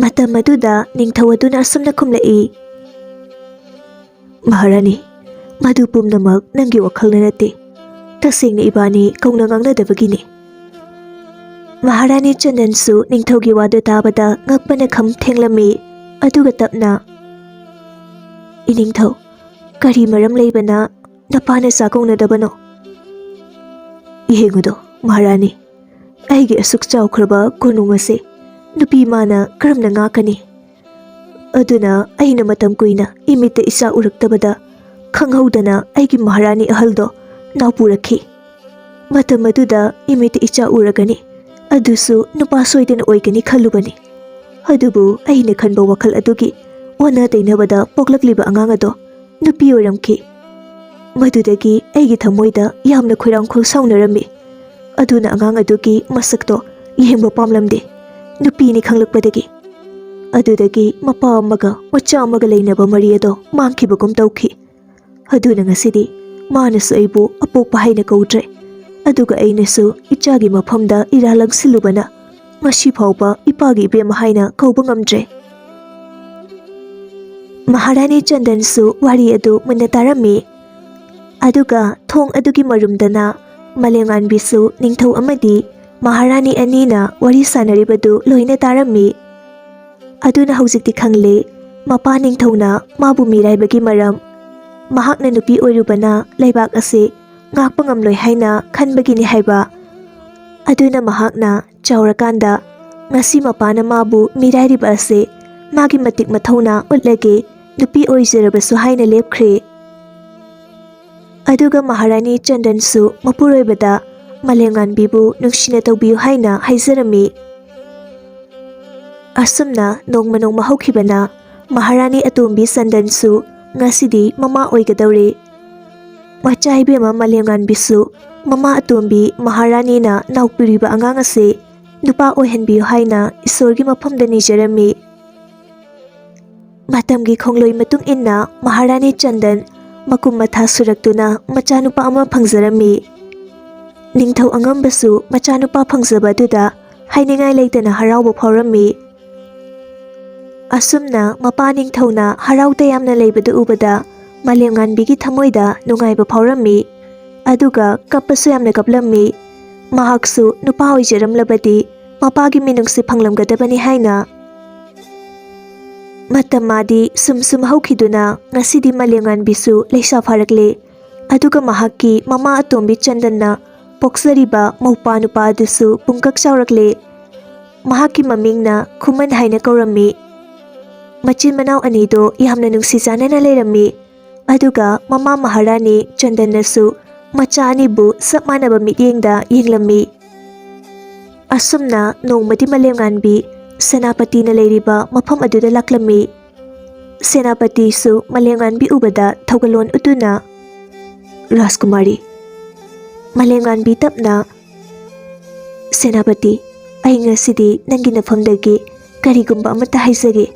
ꯃꯇꯝ ꯑꯗꯨꯗ ꯅꯤꯡꯊꯧ ꯑꯗꯨꯅ ꯑꯁꯨꯝꯅ ꯈꯨꯝꯂꯛꯏ, "ꯃꯍꯥꯔꯥꯅꯤ, ꯃꯗꯨ ꯄꯨꯝꯅꯃꯛ ꯅꯪꯒꯤ ꯋꯥꯈꯜꯅ ꯅꯠꯇꯦ꯫ ꯇꯁꯦꯡꯅ ꯏꯕꯥꯅꯤ ꯀꯧꯅ ꯉꯥꯡꯅꯗꯕꯒꯤꯅꯤ"꯫ ꯃꯍꯥꯔꯥꯅꯤ ꯆꯟꯗꯟꯁꯨ ꯅꯤꯡꯊꯧꯒꯤ ꯋꯥꯗꯨ ꯇꯥꯕꯗ ꯉꯛꯄꯅ ꯈꯝ ꯊꯦꯡꯂꯝꯃꯤ꯫ ꯑꯗꯨꯒ ꯇꯞꯅ, "ꯏꯅꯤꯡꯊꯧ, ꯀꯔꯤ ꯃꯔꯝ ꯂꯩꯕꯅ ꯅꯄꯥ ꯅꯆꯥ ꯀꯧꯅꯗꯕꯅꯣ? ꯌꯦꯡꯉꯨꯗꯣ, ꯃꯍꯥꯔꯥꯅꯤ, ꯑꯩꯒꯤ ꯑꯁꯨꯛ ꯆꯥꯎꯈ꯭ꯔꯕ ꯀꯣꯅꯨꯡ ꯑꯁꯦ ꯅꯨꯄꯤ ꯃꯥꯅ ꯀꯔꯝꯅ ꯉꯥꯛꯀꯅꯤ? ꯑꯗꯨꯅ ꯑꯩꯅ ꯃꯇꯝ ꯀꯨꯏꯅ ꯏꯃꯤꯠꯇ ꯏꯆꯥ ꯎꯔꯛꯇꯕꯗ ꯈꯪꯍꯧꯗꯅ ꯑꯩꯒꯤ ꯃꯍꯥꯔꯥꯅꯤ ꯑꯍꯜꯗꯣ ꯅꯥꯎꯄꯨꯔꯛꯈꯤ꯫ ꯃꯇꯝ ꯑꯗꯨꯗ ꯏꯃꯤꯠꯇ ꯏꯆꯥ ꯎꯔꯒꯅꯤ, ꯑꯗꯨꯁꯨ ꯅꯨꯄꯥ ꯁꯣꯏꯗꯅ ꯑꯣꯏꯒꯅꯤ ꯈꯜꯂꯨꯕꯅꯤ꯫ ꯑꯗꯨꯕꯨ ꯑꯩꯅ ꯈꯟꯕ ꯋꯥꯈꯜ ꯑꯗꯨꯒꯤ ꯑꯣꯟꯅ ꯇꯩꯅꯕꯗ ꯄꯣꯛꯂꯛꯂꯤꯕ ꯑꯉꯥꯡ ꯑꯗꯣ ꯅꯨꯄꯤ ꯑꯣꯏꯔꯝꯈꯤ꯫ ꯃꯗꯨꯗꯒꯤ ꯑꯩꯒꯤ ꯊꯃꯣꯏꯗ ꯌꯥꯝꯅ ꯈꯣꯏꯔꯥꯡ ꯈꯣꯏꯁꯥꯎꯅꯔꯝꯃꯤ꯫ ꯑꯗꯨꯅ ꯑꯉꯥꯡ ꯑꯗꯨꯒꯤ ꯃꯁꯛꯇꯣ ꯌꯦꯡꯕ ꯄꯥꯝꯂꯝꯗꯦ, ꯅꯨꯄꯤꯅꯤ ꯈꯪꯂꯛꯄꯗꯒꯤ꯫ ꯑꯗꯨꯗꯒꯤ ꯃꯄꯥ ꯑꯃꯒ ꯃꯆꯥ ꯑꯃꯒ ꯂꯩꯅꯕ ꯃꯔꯤ ꯑꯗꯣ ꯃꯥꯡꯈꯤꯕꯒꯨꯝ ꯇꯧꯈꯤ꯫ ꯑꯗꯨꯅ ꯉꯁꯤꯗꯤ ꯃꯥꯅꯁꯨ ꯑꯩꯕꯨ ꯑꯄꯣꯛꯄ ꯍꯥꯏꯅ ꯀꯧꯗ꯭ꯔꯦ, ꯑꯗꯨꯒ ꯑꯩꯅꯁꯨ ꯏꯆꯥꯒꯤ ꯃꯐꯝꯗ ꯏꯔꯥ ꯂꯪꯁꯤꯜꯂꯨꯕꯅ ꯉꯁꯤ ꯐꯥꯎꯕ ꯏꯄꯥꯒꯤ ꯏꯕꯦꯝꯃ ꯍꯥꯏꯅ ꯀꯧꯕ ꯉꯝꯗ꯭ꯔꯦ"꯫ ꯃꯍꯥꯔꯥꯅꯤ ꯆꯟꯗꯟꯁꯨ ꯋꯥꯔꯤ ꯑꯗꯨ ꯃꯨꯟꯅ ꯇꯥꯔꯝꯃꯤ꯫ ꯑꯗꯨꯒ ꯊꯣꯡ ꯑꯗꯨꯒꯤ ꯃꯔꯨꯝꯗꯅ ꯃꯥꯂꯦꯝꯉꯥꯟꯕꯤꯁꯨ ꯅꯤꯡꯊꯧ ꯑꯃꯗꯤ ꯃꯍꯥꯔꯥꯅꯤ ꯑꯅꯤꯅ ꯋꯥꯔꯤ ꯁꯥꯟꯅꯔꯤꯕꯗꯨ ꯂꯣꯏꯅ ꯇꯥꯔꯝꯃꯤ꯫ ꯑꯗꯨꯅ ꯍꯧꯖꯤꯛꯇꯤ ꯈꯪꯂꯦ, ꯃꯄꯥ ꯅꯤꯡꯊꯧꯅ ꯃꯥꯕꯨ ꯃꯤꯔꯥꯏꯕꯒꯤ ꯃꯔꯝ꯫ ꯃꯍꯥꯛꯅ ꯅꯨꯄꯤ ꯑꯣꯏꯔꯨꯕꯅ ꯂꯩꯕꯥꯛ ꯑꯁꯤ ꯉꯥꯛꯄ ꯉꯝꯂꯣꯏ ꯍꯥꯏꯅ ꯈꯟꯕꯒꯤꯅꯤ ꯍꯥꯏꯕ꯫ ꯑꯗꯨꯅ ꯃꯍꯥꯛꯅ ꯆꯥꯎꯔꯀꯥꯟꯗ ꯉꯁꯤ ꯃꯄꯥꯅ ꯃꯥꯕꯨ ꯃꯤꯔꯥꯏꯔꯤꯕ ꯑꯁꯤ ꯃꯥꯒꯤ ꯃꯇꯤꯛ ꯃꯊꯧꯅꯥ ꯎꯠꯂꯒꯦ, ꯅꯨꯄꯤ ꯑꯣꯏꯖꯔꯕꯁꯨ ꯍꯥꯏꯅ ꯂꯦꯞꯈ꯭ꯔꯦ꯫ ꯑꯗꯨꯒ ꯃꯍꯥꯔꯥꯅꯤ ꯆꯟꯗꯟꯁꯨ ꯃꯄꯨꯔꯣꯏꯕꯗ ꯃꯥꯂꯦꯝꯉꯥꯟꯕꯤꯕꯨ ꯅꯨꯡꯁꯤꯅ ꯇꯧꯕꯤꯌꯨ ꯍꯥꯏꯅ ꯍꯥꯏꯖꯔꯝꯃꯤ꯫ ꯑꯁꯨꯝꯅ ꯅꯣꯡꯃ ꯅꯣꯡꯃ ꯍꯧꯈꯤꯕꯅ ꯃꯍꯥꯔꯥꯅꯤ ꯑꯇꯣꯝꯕꯤ ꯆꯟꯗꯟꯁꯨ ꯉꯁꯤꯗꯤ ꯃꯃꯥ ꯑꯣꯏꯒꯗꯧꯔꯦ꯫ ꯃꯆꯥ ꯏꯕꯦꯝꯃ ꯃꯥꯂꯦꯝꯉꯥꯟꯕꯤꯁꯨ ꯃꯃꯥ ꯑꯇꯣꯝꯕꯤ ꯃꯍꯥꯔꯥꯅꯤꯅ ꯅꯥꯎꯄꯤꯔꯤꯕ ꯑꯉꯥꯡ ꯑꯁꯤ ꯅꯨꯄꯥ ꯑꯣꯏꯍꯟꯕꯤꯌꯨ ꯍꯥꯏꯅ ꯏꯁꯣꯔꯒꯤ ꯃꯐꯝꯗ ꯅꯤꯖꯔꯝꯃꯤ꯫ ꯃꯇꯝꯒꯤ ꯈꯣꯡꯂꯣꯏ ꯃꯇꯨꯡ ꯏꯟꯅ ꯃꯍꯥꯔꯥꯅꯤ ꯆꯟꯗꯟ ꯃꯀꯨꯝ ꯃꯊꯥ ꯁꯨꯔꯛꯇꯨꯅ ꯃꯆꯥꯅꯨꯄꯥ ꯑꯃ ꯐꯪꯖꯔꯝꯃꯤ꯫ ꯅꯤꯡꯊꯧ ꯑꯉꯝꯕꯁꯨ ꯃꯆꯥꯅꯨꯄꯥ ꯐꯪꯖꯕ ꯑꯗꯨꯗ ꯍꯥꯏꯅꯤꯡꯉꯥꯏ ꯂꯩꯇꯅ ꯍꯔꯥꯎꯕ ꯐꯥꯎꯔꯝꯃꯤ꯫ ꯑꯁꯨꯝꯅ ꯃꯄꯥ ꯅꯤꯡꯊꯧꯅ ꯍꯔꯥꯎ ꯇꯌꯥꯝꯅ ꯂꯩꯕꯗꯨ ꯎꯕꯗ ꯃꯥꯂꯦꯝꯉꯥꯟꯕꯤꯒꯤ ꯊꯃꯣꯏꯗ ꯅꯨꯡꯉꯥꯏꯕ ꯐꯥꯎꯔꯝꯃꯤ꯫ ꯑꯗꯨꯒ ꯀꯞꯄꯁꯨ ꯌꯥꯝꯅ ꯀꯞꯂꯝꯃꯤ꯫ ꯃꯍꯥꯛꯁꯨ ꯅꯨꯄꯥ ꯑꯣꯏꯖꯔꯝꯂꯕꯗꯤ ꯃꯄꯥꯒꯤ ꯃꯤꯅꯨꯡꯁꯤ ꯐꯪꯂꯝꯒꯗꯕꯅꯤ ꯍꯥꯏꯅ꯫ ꯃꯇꯝ ꯃꯥꯗꯤ ꯁꯨꯝ ꯁꯨꯝ ꯍꯧꯈꯤꯗꯨꯅ ꯉꯁꯤꯗꯤ ꯃꯥꯂꯦꯝꯉꯥꯟꯕꯤꯁꯨ ꯂꯩꯁꯥ ꯐꯥꯔꯛꯂꯦ꯫ ꯑꯗꯨꯒ ꯃꯍꯥꯛꯀꯤ ꯃꯃꯥ ꯑꯇꯣꯝꯕꯤ ꯆꯟꯗꯟꯅ ꯄꯣꯛꯆꯔꯤꯕ ꯃꯧꯄ꯭ꯋꯥ ꯅꯨꯄꯥ ꯑꯗꯨꯁꯨ ꯄꯨꯡꯀꯛ ꯆꯥꯎꯔꯛꯂꯦ꯫ ꯃꯍꯥꯛꯀꯤ ꯃꯃꯤꯡꯅ ꯈꯨꯃꯟ ꯍꯥꯏꯅ ꯀꯧꯔꯝꯃꯤ꯫ ꯃꯆꯤꯟ ꯃꯅꯥꯎ ꯑꯅꯤꯗꯣ ꯌꯥꯝꯅ ꯅꯨꯡꯁꯤ ꯆꯥꯟꯅꯅ ꯂꯩꯔꯝꯃꯤ꯫ ꯑꯗꯨꯒ ꯃꯃꯥ ꯃꯍꯥꯔꯥꯅꯤ ꯆꯟꯗꯟꯅꯁꯨ ꯃꯆꯥ ꯑꯅꯤꯕꯨ ꯆꯞ ꯃꯥꯟꯅꯕ ꯃꯤꯠꯌꯦꯡꯗ ꯌꯦꯡꯂꯝꯃꯤ꯫ ꯑꯁꯨꯝꯅ ꯅꯣꯡꯃꯗꯤ ꯃꯥꯂꯦꯝꯉꯥꯟꯕꯤ ꯁꯦꯅꯥꯄꯇꯤꯅ ꯂꯩꯔꯤꯕ ꯃꯐꯝ ꯑꯗꯨꯗ ꯂꯥꯛꯂꯝꯃꯤ꯫ ꯁꯦꯅꯥꯄꯇꯤꯁꯨ ꯃꯥꯂꯦꯝꯉꯥꯟꯕꯤ ꯎꯕꯗ ꯊꯧꯒꯜꯂꯣꯟ ꯎꯠꯇꯨꯅ, "ꯔꯥꯖꯀꯨꯃꯥꯔꯤ꯫" ꯃꯥꯂꯦꯝꯉꯥꯟꯕꯤ ꯇꯞꯅ, "ꯁꯦꯅꯥꯄꯇꯤ, ꯑꯩ ꯉꯁꯤꯗꯤ ꯅꯪꯒꯤ ꯅꯐꯝꯗꯒꯤ ꯀꯔꯤꯒꯨꯝꯕ ꯑꯃꯠꯇ ꯍꯥꯏꯖꯒꯦ꯫"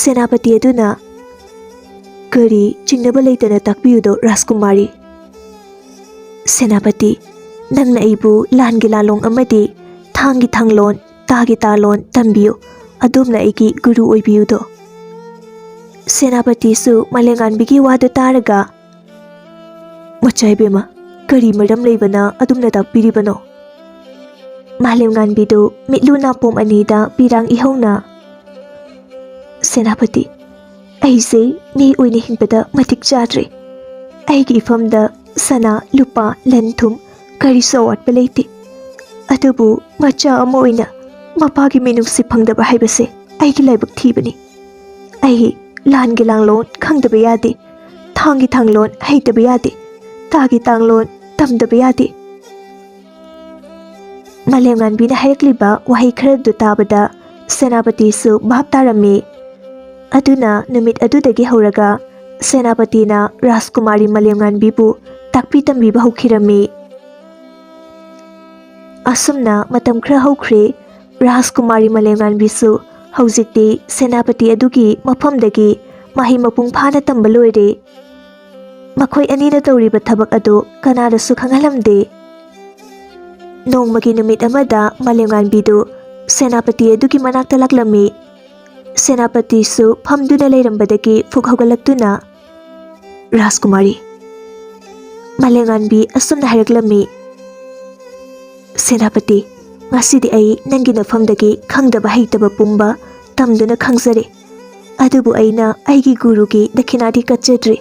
ꯁꯦꯅꯥꯄꯇꯤ ꯑꯗꯨꯅ, "ꯀꯔꯤ ꯆꯤꯡꯅꯕ ꯂꯩꯇꯅ ꯇꯥꯛꯄꯤꯌꯨꯗꯣ ꯔꯥꯖꯀꯨꯃꯥꯔꯤ?" "ꯁꯦꯅꯥꯄꯇꯤ, ꯅꯪꯅ ꯑꯩꯕꯨ ꯂꯥꯟꯒꯤ ꯂꯥꯂꯣꯡ ꯑꯃꯗꯤ ꯊꯥꯡꯒꯤ ꯊꯥꯡꯂꯣꯟ, ꯇꯥꯒꯤ ꯇꯥꯂꯣꯟ ꯇꯝꯕꯤꯌꯨ, ꯑꯗꯣꯝꯅ ꯑꯩꯒꯤ ꯒꯨꯔꯨ ꯑꯣꯏꯕꯤꯌꯨꯗꯣ꯫" ꯁꯦꯅꯥꯄꯇꯤꯁꯨ ꯃꯥꯂꯦꯝꯉꯥꯟꯕꯤꯒꯤ ꯋꯥꯗꯨ ꯇꯥꯔꯒ, "ꯃꯆꯥ ꯏꯕꯦꯝꯃ, ꯀꯔꯤ ꯃꯔꯝ ꯂꯩꯕꯅ ꯑꯗꯨꯝꯅ ꯇꯥꯛꯄꯤꯔꯤꯕꯅꯣ?" ꯃꯥꯂꯦꯝꯉꯥꯟꯕꯤꯗꯨ ꯃꯤꯠꯂꯨ ꯅꯥꯄꯣꯝ ꯑꯅꯤꯗ ꯄꯤꯔꯥꯡ ꯏꯍꯧꯅ, "ꯁꯦꯅꯥꯄꯇꯤ, ꯑꯩꯁꯦ ꯃꯤ ꯑꯣꯏꯅ ꯍꯤꯡꯕꯗ ꯃꯇꯤꯛ ꯆꯥꯗ꯭ꯔꯦ꯫ ꯑꯩꯒꯤ ꯏꯐꯝꯗ ꯁꯅꯥ, ꯂꯨꯄꯥ, ꯂꯟ ꯊꯨꯝ ꯀꯔꯤꯁꯨ ꯑꯋꯥꯠꯄ ꯂꯩꯇꯦ꯫ ꯑꯗꯨꯕꯨ ꯃꯆꯥ ꯑꯃ ꯑꯣꯏꯅ ꯃꯄꯥꯒꯤ ꯃꯤꯅꯨꯡꯁꯤ ꯐꯪꯗꯕ ꯍꯥꯏꯕꯁꯦ ꯑꯩꯒꯤ ꯂꯥꯏꯕꯛ ꯊꯤꯕꯅꯤ꯫ ꯑꯩ ꯂꯥꯟꯒꯤ ꯂꯥꯡꯂꯣꯟ ꯈꯪꯗꯕ ꯌꯥꯗꯦ, ꯊꯥꯡꯒꯤ ꯊꯥꯡꯂꯣꯟ ꯍꯩꯇꯕ ꯌꯥꯗꯦ, ꯇꯥꯒꯤ ꯇꯥꯡꯂꯣꯟ ꯇꯝꯗꯕ ꯌꯥꯗꯦ꯫ ꯃꯥꯂꯦꯝꯉꯥꯟꯕꯤꯅ ꯍꯥꯏꯔꯛꯂꯤꯕ ꯋꯥꯍꯩ ꯈꯔꯗꯨ ꯇꯥꯕꯗ ꯁꯦꯅꯥꯄꯇꯤꯁꯨ ꯚꯥꯞ ꯇꯥꯔꯝꯃꯤ꯫ ꯑꯗꯨꯅ ꯅꯨꯃꯤꯠ ꯑꯗꯨꯗꯒꯤ ꯍꯧꯔꯒ ꯁꯦꯅꯥꯄꯇꯤꯅ ꯔꯥꯖꯀꯨꯃꯥꯔꯤ ꯃꯥꯂꯦꯝꯉꯥꯟꯕꯤꯕꯨ ꯇꯥꯛꯄꯤ ꯇꯝꯕꯤꯕ ꯍꯧꯈꯤꯔꯝꯃꯤ꯫ ꯑꯁꯨꯝꯅ ꯃꯇꯝ ꯈꯔ ꯍꯧꯈ꯭ꯔꯦ꯫ ꯔꯥꯖꯀꯨꯃꯥꯔꯤ ꯃꯥꯂꯦꯝꯉꯥꯟꯕꯤꯁꯨ ꯍꯧꯖꯤꯛꯇꯤ ꯁꯦꯅꯥꯄꯇꯤ ꯑꯗꯨꯒꯤ ꯃꯐꯝꯗꯒꯤ ꯃꯍꯩ ꯃꯄꯨꯡ ꯐꯥꯅ ꯇꯝꯕ ꯂꯣꯏꯔꯦ꯫ ꯃꯈꯣꯏ ꯑꯅꯤꯅ ꯇꯧꯔꯤꯕ ꯊꯕꯛ ꯑꯗꯨ ꯀꯅꯥꯗꯁꯨ ꯈꯪꯍꯜꯂꯝꯗꯦ꯫ ꯅꯣꯡꯃꯒꯤ ꯅꯨꯃꯤꯠ ꯑꯃꯗ ꯃꯥꯂꯦꯝꯉꯥꯟꯕꯤꯗꯨ ꯁꯦꯅꯥꯄꯇꯤ ꯑꯗꯨꯒꯤ ꯃꯅꯥꯛꯇ ꯂꯥꯛꯂꯝꯃꯤ꯫ ꯁꯦꯅꯥꯄꯇꯤꯁꯨ ꯐꯝꯗꯨꯅ ꯂꯩꯔꯝꯕꯗꯒꯤ ꯐꯨꯛ ꯍꯧꯒꯠꯂꯛꯇꯨꯅ, "ꯔꯥꯖꯀꯨꯃꯥꯔꯤ," ꯃꯥꯂꯦꯝꯉꯥꯟꯕꯤ ꯑꯁꯨꯝꯅ ꯍꯥꯏꯔꯛꯂꯝꯃꯤ, "ꯁꯦꯅꯥꯄꯇꯤ, ꯉꯁꯤꯗꯤ ꯑꯩ ꯅꯪꯒꯤ ꯅꯐꯝꯗꯒꯤ ꯈꯪꯗꯕ ꯍꯩꯇꯕ ꯄꯨꯝꯕ ꯇꯝꯗꯨꯅ ꯈꯪꯖꯔꯦ꯫ ꯑꯗꯨꯕꯨ ꯑꯩꯅ ꯑꯩꯒꯤ ꯒꯨꯔꯨꯒꯤ ꯗꯈꯤꯅꯥꯗꯤ ꯀꯠꯆꯗ꯭ꯔꯤ꯫"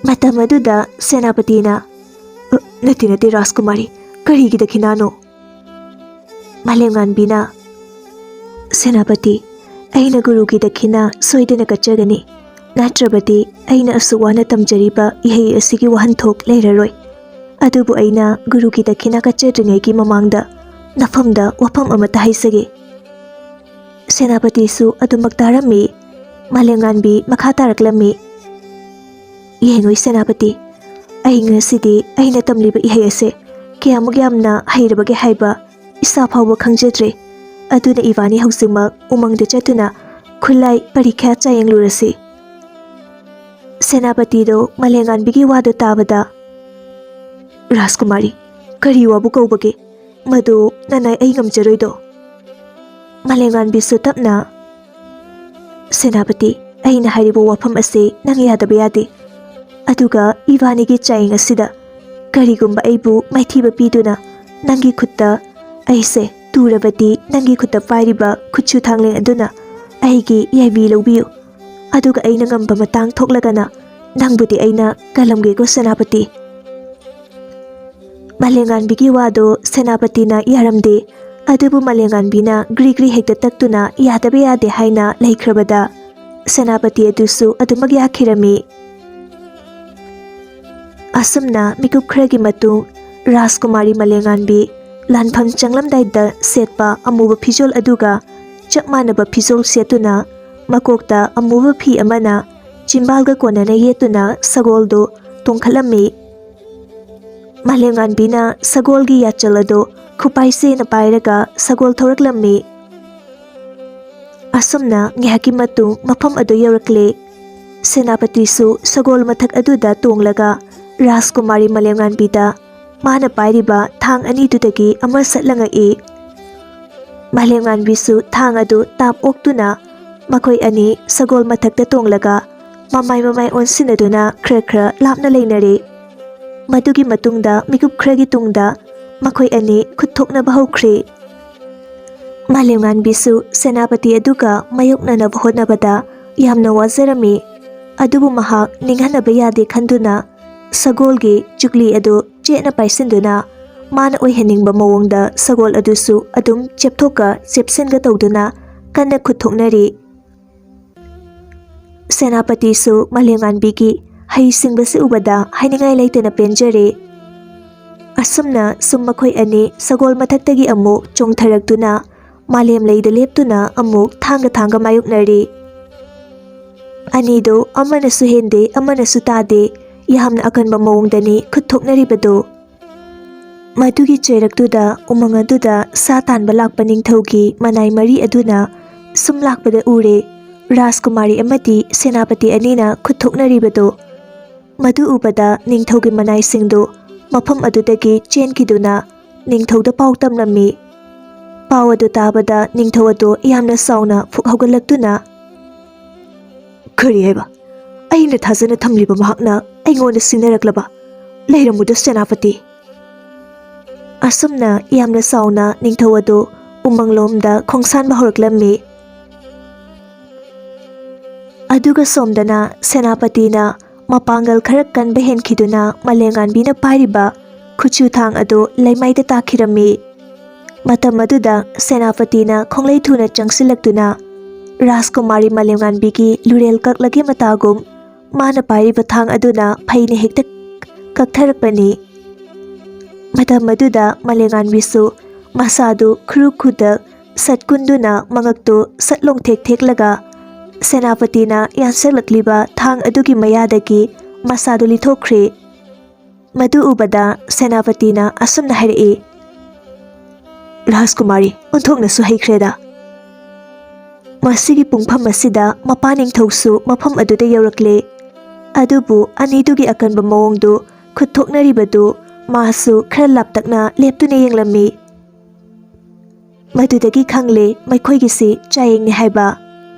ꯃꯇꯝ ꯑꯗꯨꯗ ꯁꯦꯅꯥꯄꯇꯤꯅ, "ꯑ, ꯅꯠꯇꯦ, ꯅꯠꯇꯦ, ꯔꯥꯖꯀꯨꯃꯥꯔꯤ, ꯀꯔꯤꯒꯤ ꯗꯈꯤꯅꯥꯅꯣ?" ꯃꯥꯂꯦꯝꯉꯥꯟꯕꯤꯅ, "ꯁꯦꯅꯥꯄꯇꯤ, ꯑꯩꯅ ꯒꯨꯔꯨꯒꯤ ꯗꯈꯤꯅꯥ ꯁꯣꯏꯗꯅ ꯀꯠꯆꯒꯅꯤ, ꯅꯠꯇ꯭ꯔꯕꯗꯤ ꯑꯩꯅ ꯑꯁꯨꯛ ꯋꯥꯅ ꯇꯝꯖꯔꯤꯕ ꯏꯍꯩ ꯑꯁꯤꯒꯤ ꯋꯥꯍꯟꯊꯣꯛ ꯂꯩꯔꯔꯣꯏ꯫ ꯑꯗꯨꯕꯨ ꯑꯩꯅ ꯒꯨꯔꯨꯒꯤ ꯗꯈꯤꯅꯥ ꯀꯠꯆꯗ꯭ꯔꯤꯉꯩꯒꯤ ꯃꯃꯥꯡꯗ ꯅꯐꯝꯗ ꯋꯥꯐꯝ ꯑꯃꯠꯇ ꯍꯥꯏꯖꯒꯦ꯫" ꯁꯦꯅꯥꯄꯇꯤꯁꯨ ꯑꯗꯨꯃꯛ ꯇꯥꯔꯝꯃꯤ꯫ ꯃꯥꯂꯦꯝꯉꯥꯟꯕꯤ ꯃꯈꯥ ꯇꯥꯔꯛꯂꯝꯃꯤ, "ꯌꯦꯡꯉꯨ ꯁꯦꯅꯥꯄꯇꯤ, ꯑꯩ ꯉꯁꯤꯗꯤ ꯑꯩꯅ ꯇꯝꯂꯤꯕ ꯏꯍꯩ ꯑꯁꯦ ꯀꯌꯥꯃꯨꯛ ꯌꯥꯝꯅ ꯍꯩꯔꯕꯒꯦ ꯍꯥꯏꯕ ꯏꯁꯥ ꯐꯥꯎꯕ ꯈꯪꯖꯗ꯭ꯔꯦ꯫ ꯑꯗꯨꯅ ꯏꯕꯥꯅꯤ ꯍꯧꯖꯤꯛꯃꯛ ꯎꯃꯪꯗ ꯆꯠꯇꯨꯅ ꯈꯨꯠꯂꯥꯏ ꯄꯔꯤꯈ꯭ꯌꯥ ꯆꯥꯌꯦꯡꯂꯨꯔꯁꯤ꯫" ꯁꯦꯅꯥꯄꯇꯤꯗꯣ ꯃꯥꯂꯦꯝꯉꯥꯟꯕꯤꯒꯤ ꯋꯥꯗꯣ ꯇꯥꯕꯗ, "ꯔꯥꯖꯀꯨꯃꯥꯔꯤ, ꯀꯔꯤ ꯋꯥꯕꯨ ꯀꯧꯕꯒꯦ? ꯃꯗꯨ ꯅꯅꯥꯏ ꯑꯩ ꯉꯝꯖꯔꯣꯏꯗꯣ꯫" ꯃꯥꯂꯦꯝꯉꯥꯟꯕꯤꯁꯨ ꯇꯞꯅ, "ꯁꯦꯅꯥꯄꯇꯤ, ꯑꯩꯅ ꯍꯥꯏꯔꯤꯕ ꯋꯥꯐꯝ ꯑꯁꯤ ꯅꯪ ꯌꯥꯗꯕ ꯌꯥꯗꯦ꯫ ꯑꯗꯨꯒ ꯏꯕꯥꯅꯤꯒꯤ ꯆꯥꯌꯦꯡ ꯑꯁꯤꯗ ꯀꯔꯤꯒꯨꯝꯕ ꯑꯩꯕꯨ ꯃꯥꯏꯊꯤꯕ ꯄꯤꯗꯨꯅ ꯅꯪꯒꯤ ꯈꯨꯠꯇ ꯑꯩꯁꯦ ꯇꯨꯔꯕꯗꯤ, ꯅꯪꯒꯤ ꯈꯨꯠꯇ ꯄꯥꯏꯔꯤꯕ ꯈꯨꯠꯁꯨ ꯊꯥꯡꯂꯦꯟ ꯑꯗꯨꯅ ꯑꯩꯒꯤ ꯌꯥꯏꯕꯤ ꯂꯧꯕꯤꯌꯨ꯫ ꯑꯗꯨꯒ ꯑꯩꯅ ꯉꯝꯕ ꯃꯇꯥꯡ ꯊꯣꯛꯂꯒꯅ ꯅꯪꯕꯨꯗꯤ ꯑꯩꯅ ꯀꯜꯂꯝꯒꯦꯀꯣ ꯁꯦꯅꯥꯄꯇꯤ꯫ ꯃꯥꯂꯦꯝꯉꯥꯟꯕꯤꯒꯤ ꯋꯥꯗꯣ ꯁꯦꯅꯥꯄꯇꯤꯅ ꯌꯥꯔꯝꯗꯦ꯫ ꯑꯗꯨꯕꯨ ꯃꯥꯂꯦꯝꯉꯥꯟꯕꯤꯅ ꯒ꯭ꯔꯤ ꯒ꯭ꯔꯤ ꯍꯦꯛꯇ ꯇꯛꯇꯨꯅ ꯌꯥꯗꯕ ꯌꯥꯗꯦ ꯍꯥꯏꯅ ꯂꯩꯈ꯭ꯔꯕꯗ ꯁꯦꯅꯥꯄꯇꯤ ꯑꯗꯨꯁꯨ ꯑꯗꯨꯃꯛ ꯌꯥꯈꯤꯔꯝꯃꯤ꯫ ꯑꯁꯨꯝꯅ ꯃꯤꯀꯨꯞ ꯈꯔꯒꯤ ꯃꯇꯨꯡ ꯔꯥꯖꯀꯨꯃꯥꯔꯤ ꯃꯥꯂꯦꯝꯉꯥꯟꯕꯤ ꯂꯥꯟꯐꯝ ꯆꯪꯂꯝꯗꯥꯏꯗ ꯁꯦꯠꯄ ꯑꯃꯨꯕ ꯐꯤꯖꯣꯜ ꯑꯗꯨꯒ ꯆꯞ ꯃꯥꯟꯅꯕ ꯐꯤꯖꯣꯜ ꯁꯦꯠꯇꯨꯅ ꯃꯀꯣꯛꯇ ꯑꯃꯨꯕ ꯐꯤ ꯑꯃꯅ ꯆꯤꯝꯕꯥꯜꯒ ꯀꯣꯟꯅꯅ ꯌꯦꯠꯇꯨꯅ ꯁꯒꯣꯜꯗꯨ ꯇꯣꯡꯈꯠꯂꯝꯃꯤ꯫ ꯃꯥꯂꯦꯝꯉꯥꯟꯕꯤꯅ ꯁꯒꯣꯜꯒꯤ ꯌꯥꯆꯜ ꯑꯗꯨ ꯈꯨꯄꯥꯏꯁꯦꯅ ꯄꯥꯏꯔꯒ ꯁꯒꯣꯜ ꯊꯧꯔꯛꯂꯝꯃꯤ꯫ ꯑꯁꯨꯝꯅ ꯉꯥꯏꯍꯥꯛꯀꯤ ꯃꯇꯨꯡ ꯃꯐꯝ ꯑꯗꯨ ꯌꯧꯔꯛꯂꯦ꯫ ꯁꯦꯅꯥꯄꯇꯤꯁꯨ ꯁꯒꯣꯜ ꯃꯊꯛ ꯑꯗꯨꯗ ꯇꯣꯡꯂꯒ ꯔꯥꯖꯀꯨꯃꯥꯔꯤ ꯃꯥꯂꯦꯝꯉꯥꯟꯕꯤꯗ ꯃꯥꯅ ꯄꯥꯏꯔꯤꯕ ꯊꯥꯡ ꯑꯅꯤꯗꯨꯗꯒꯤ ꯑꯃ ꯁꯠ ꯂꯪꯉꯛꯏ꯫ ꯃꯥꯂꯦꯝꯉꯥꯟꯕꯤꯁꯨ ꯊꯥꯡ ꯑꯗꯨ ꯇꯥꯞ ꯑꯣꯛꯇꯨꯅ ꯃꯈꯣꯏ ꯑꯅꯤ ꯁꯒꯣꯜ ꯃꯊꯛꯇ ꯇꯣꯡꯂꯒ ꯃꯃꯥꯏ ꯃꯃꯥꯏ ꯑꯣꯟꯁꯤꯟꯅꯗꯨꯅ ꯈꯔ ꯈꯔ ꯂꯥꯞꯅ ꯂꯩꯅꯔꯦ꯫ ꯃꯗꯨꯒꯤ ꯃꯇꯨꯡꯗ ꯃꯤꯀꯨꯞ ꯈꯔꯒꯤ ꯇꯨꯡꯗ ꯃꯈꯣꯏ ꯑꯅꯤ ꯈꯨꯠ ꯊꯣꯛꯅꯕ ꯍꯧꯈ꯭ꯔꯦ꯫ ꯃꯥꯂꯦꯝꯉꯥꯟꯕꯤꯁꯨ ꯁꯦꯅꯥꯄꯇꯤ ꯑꯗꯨꯒ ꯃꯥꯌꯣꯛꯅꯅꯕ ꯍꯣꯠꯅꯕꯗ ꯌꯥꯝꯅ ꯋꯥꯖꯔꯝꯃꯤ꯫ ꯑꯗꯨꯕꯨ ꯃꯍꯥꯛ ꯅꯤꯡꯍꯟꯅꯕ ꯌꯥꯗꯦ ꯈꯟꯗꯨꯅ ꯁꯒꯣꯜꯒꯤ ꯆꯨꯛꯂꯤ ꯑꯗꯨ ꯆꯦꯠꯅ ꯄꯥꯏꯁꯤꯟꯗꯨꯅ ꯃꯥꯅ ꯑꯣꯏꯍꯟꯅꯤꯡꯕ ꯃꯑꯣꯡꯗ ꯁꯒꯣꯜ ꯑꯗꯨꯁꯨ ꯑꯗꯨꯝ ꯆꯦꯞꯊꯣꯛꯀ ꯆꯦꯞꯁꯤꯟꯒ ꯇꯧꯗꯨꯅ ꯀꯟꯅ ꯈꯨꯠ ꯊꯣꯛꯅꯔꯤ꯫ ꯁꯦꯅꯥꯄꯇꯤꯁꯨ ꯃꯥꯂꯦꯝꯉꯥꯟꯕꯤꯒꯤ ꯍꯩ ꯁꯤꯡꯕꯁꯤ ꯎꯕꯗ ꯍꯥꯏꯅꯤꯡꯉꯥꯏ ꯂꯩꯇꯅ ꯄꯦꯟꯖꯔꯦ꯫ ꯑꯁꯨꯝꯅ ꯁꯨꯝ ꯃꯈꯣꯏ ꯑꯅꯤ ꯁꯒꯣꯜ ꯃꯊꯛꯇꯒꯤ ꯑꯃꯨꯛ ꯆꯣꯡꯊꯔꯛꯇꯨꯅ ꯃꯥꯂꯦꯝ ꯂꯩꯗ ꯂꯦꯞꯇꯨꯅ ꯑꯃꯨꯛ ꯊꯥꯡꯒ ꯊꯥꯡꯒ ꯃꯥꯌꯣꯛꯅꯔꯤ꯫ ꯑꯅꯤꯗꯨ ꯑꯃꯅꯁꯨ ꯍꯦꯟꯗꯦ, ꯑꯃꯅꯁꯨ ꯇꯥꯗꯦ, ꯌꯥꯝꯅ ꯑꯀꯟꯕ ꯃꯑꯣꯡꯗꯅꯤ ꯈꯨꯠ ꯊꯣꯛꯅꯔꯤꯕꯗꯨ꯫ ꯃꯗꯨꯒꯤ ꯆꯩꯔꯛꯇꯨꯗ ꯎꯃꯪ ꯑꯗꯨꯗ ꯁꯥ ꯇꯥꯟꯕ ꯂꯥꯛꯄ ꯅꯤꯡꯊꯧꯒꯤ ꯃꯅꯥꯏ ꯃꯔꯤ ꯑꯗꯨꯅ ꯁꯨꯝ ꯂꯥꯛꯄꯗ ꯎꯔꯦ꯫ ꯔꯥꯖꯀꯨꯃꯥꯔꯤ ꯑꯃꯗꯤ ꯁꯦꯅꯥꯄꯇꯤ ꯑꯅꯤꯅ ꯈꯨꯠ ꯊꯣꯛꯅꯔꯤꯕꯗꯨ꯫ ꯃꯗꯨ ꯎꯕꯗ ꯅꯤꯡꯊꯧꯒꯤ ꯃꯅꯥꯏꯁꯤꯡꯗꯨ ꯃꯐꯝ ꯑꯗꯨꯗꯒꯤ ꯆꯦꯟꯈꯤꯗꯨꯅ ꯅꯤꯡꯊꯧꯗ ꯄꯥꯎ ꯇꯝꯂꯝꯃꯤ꯫ ꯄꯥꯎ ꯑꯗꯨ ꯇꯥꯕꯗ ꯅꯤꯡꯊꯧ ꯑꯗꯨ ꯌꯥꯝꯅ ꯆꯥꯎꯅ ꯐꯨꯛ ꯍꯧꯒꯠꯂꯛꯇꯨꯅ, "ꯀꯔꯤ ꯍꯥꯏꯕ? ꯑꯩꯅ ꯊꯥꯖꯅ ꯊꯝꯂꯤꯕ ꯃꯍꯥꯛꯅ ꯑꯩꯉꯣꯟꯗ ꯁꯤꯟꯅꯔꯛꯂꯕ? ꯂꯩꯔꯝꯃꯨꯗ ꯁꯦꯅꯥꯄꯇꯤ!" ꯑꯁꯨꯝꯅ ꯌꯥꯝꯅ ꯆꯥꯎꯅ ꯅꯤꯡꯊꯧ ꯑꯗꯨ ꯎꯃꯪꯂꯣꯝꯗ ꯈꯣꯡꯁꯥꯟꯕ ꯍꯧꯔꯛꯂꯝꯃꯤ꯫ ꯑꯗꯨꯒ ꯁꯣꯝꯗꯅ ꯁꯦꯅꯥꯄꯇꯤꯅ ꯃꯄꯥꯡꯒꯜ ꯈꯔ ꯀꯟꯕ ꯍꯦꯟꯈꯤꯗꯨꯅ ꯃꯂꯦꯝꯉꯥꯟꯕꯤꯅ ꯄꯥꯏꯔꯤꯕ ꯈꯨꯠꯁꯨ ꯊꯥꯡ ꯑꯗꯨ ꯂꯩꯃꯥꯏꯗ ꯇꯥꯈꯤꯔꯝꯃꯤ꯫ ꯃꯇꯝ ꯑꯗꯨꯗ ꯁꯦꯅꯥꯄꯇꯤꯅ ꯈꯣꯡꯂꯩ ꯊꯨꯅ ꯆꯪꯁꯤꯜꯂꯛꯇꯨꯅ ꯔꯥꯖꯀꯨꯃꯥꯔꯤ ꯃꯂꯦꯝꯉꯥꯟꯕꯤꯒꯤ ꯂꯨꯔꯦꯜ ꯀꯛꯂꯒꯤ ꯃꯇꯥꯒꯨꯝ ꯃꯥꯅ ꯄꯥꯏꯔꯤꯕ ꯊꯥꯡ ꯑꯗꯨꯅ ꯐꯩꯅ ꯍꯦꯛꯇ ꯀꯛꯊꯔꯛꯄꯅꯤ꯫ ꯃꯇꯝ ꯑꯗꯨꯗ ꯃꯂꯦꯝꯉꯥꯟꯕꯤꯁꯨ ꯃꯁꯥꯗꯨ ꯈꯨꯔꯨ ꯈꯨꯗꯛ ꯁꯠ ꯀꯨꯟꯗꯨꯅ ꯃꯉꯛꯇꯨ ꯁꯠ ꯂꯣꯡꯊꯦꯛ ꯊꯦꯛꯂꯒ ꯁꯦꯅꯥꯄꯇꯤꯅ ꯌꯥꯟꯁꯛꯂꯛꯂꯤꯕ ꯊꯥꯡ ꯑꯗꯨꯒꯤ ꯃꯌꯥꯗꯒꯤ ꯃꯁꯥꯗꯨ ꯂꯤꯊꯣꯛꯈ꯭ꯔꯦ꯫ ꯃꯗꯨ ꯎꯕꯗ ꯁꯦꯅꯥꯄꯇꯤꯅ ꯑꯁꯨꯝꯅ ꯍꯥꯏꯔꯛꯏ, "ꯔꯥꯖꯀꯨꯃꯥꯔꯤ, ꯑꯣꯟꯊꯣꯛꯅꯁꯨ ꯍꯩꯈ꯭ꯔꯦꯗ!" ꯃꯁꯤꯒꯤ ꯄꯨꯡꯐꯝ ꯑꯁꯤꯗ ꯃꯄꯥ ꯅꯤꯡꯊꯧꯁꯨ ꯃꯐꯝ ꯑꯗꯨꯗ ꯌꯧꯔꯛꯂꯦ꯫ ꯑꯗꯨꯕꯨ ꯑꯅꯤꯗꯨꯒꯤ ꯑꯀꯟꯕ ꯃꯑꯣꯡꯗꯨ ꯈꯨꯠ ꯊꯣꯛꯅꯔꯤꯕꯗꯨ ꯃꯥꯁꯨ ꯈꯔ ꯂꯥꯞꯇꯛꯅ ꯂꯦꯞꯇꯨꯅ ꯌꯦꯡꯂꯝꯃꯤ꯫ ꯃꯗꯨꯗꯒꯤ ꯈꯪꯂꯦ ꯃꯈꯣꯏꯒꯤꯁꯤ ꯆꯥꯌꯦꯡꯅꯤ ꯍꯥꯏꯕ꯫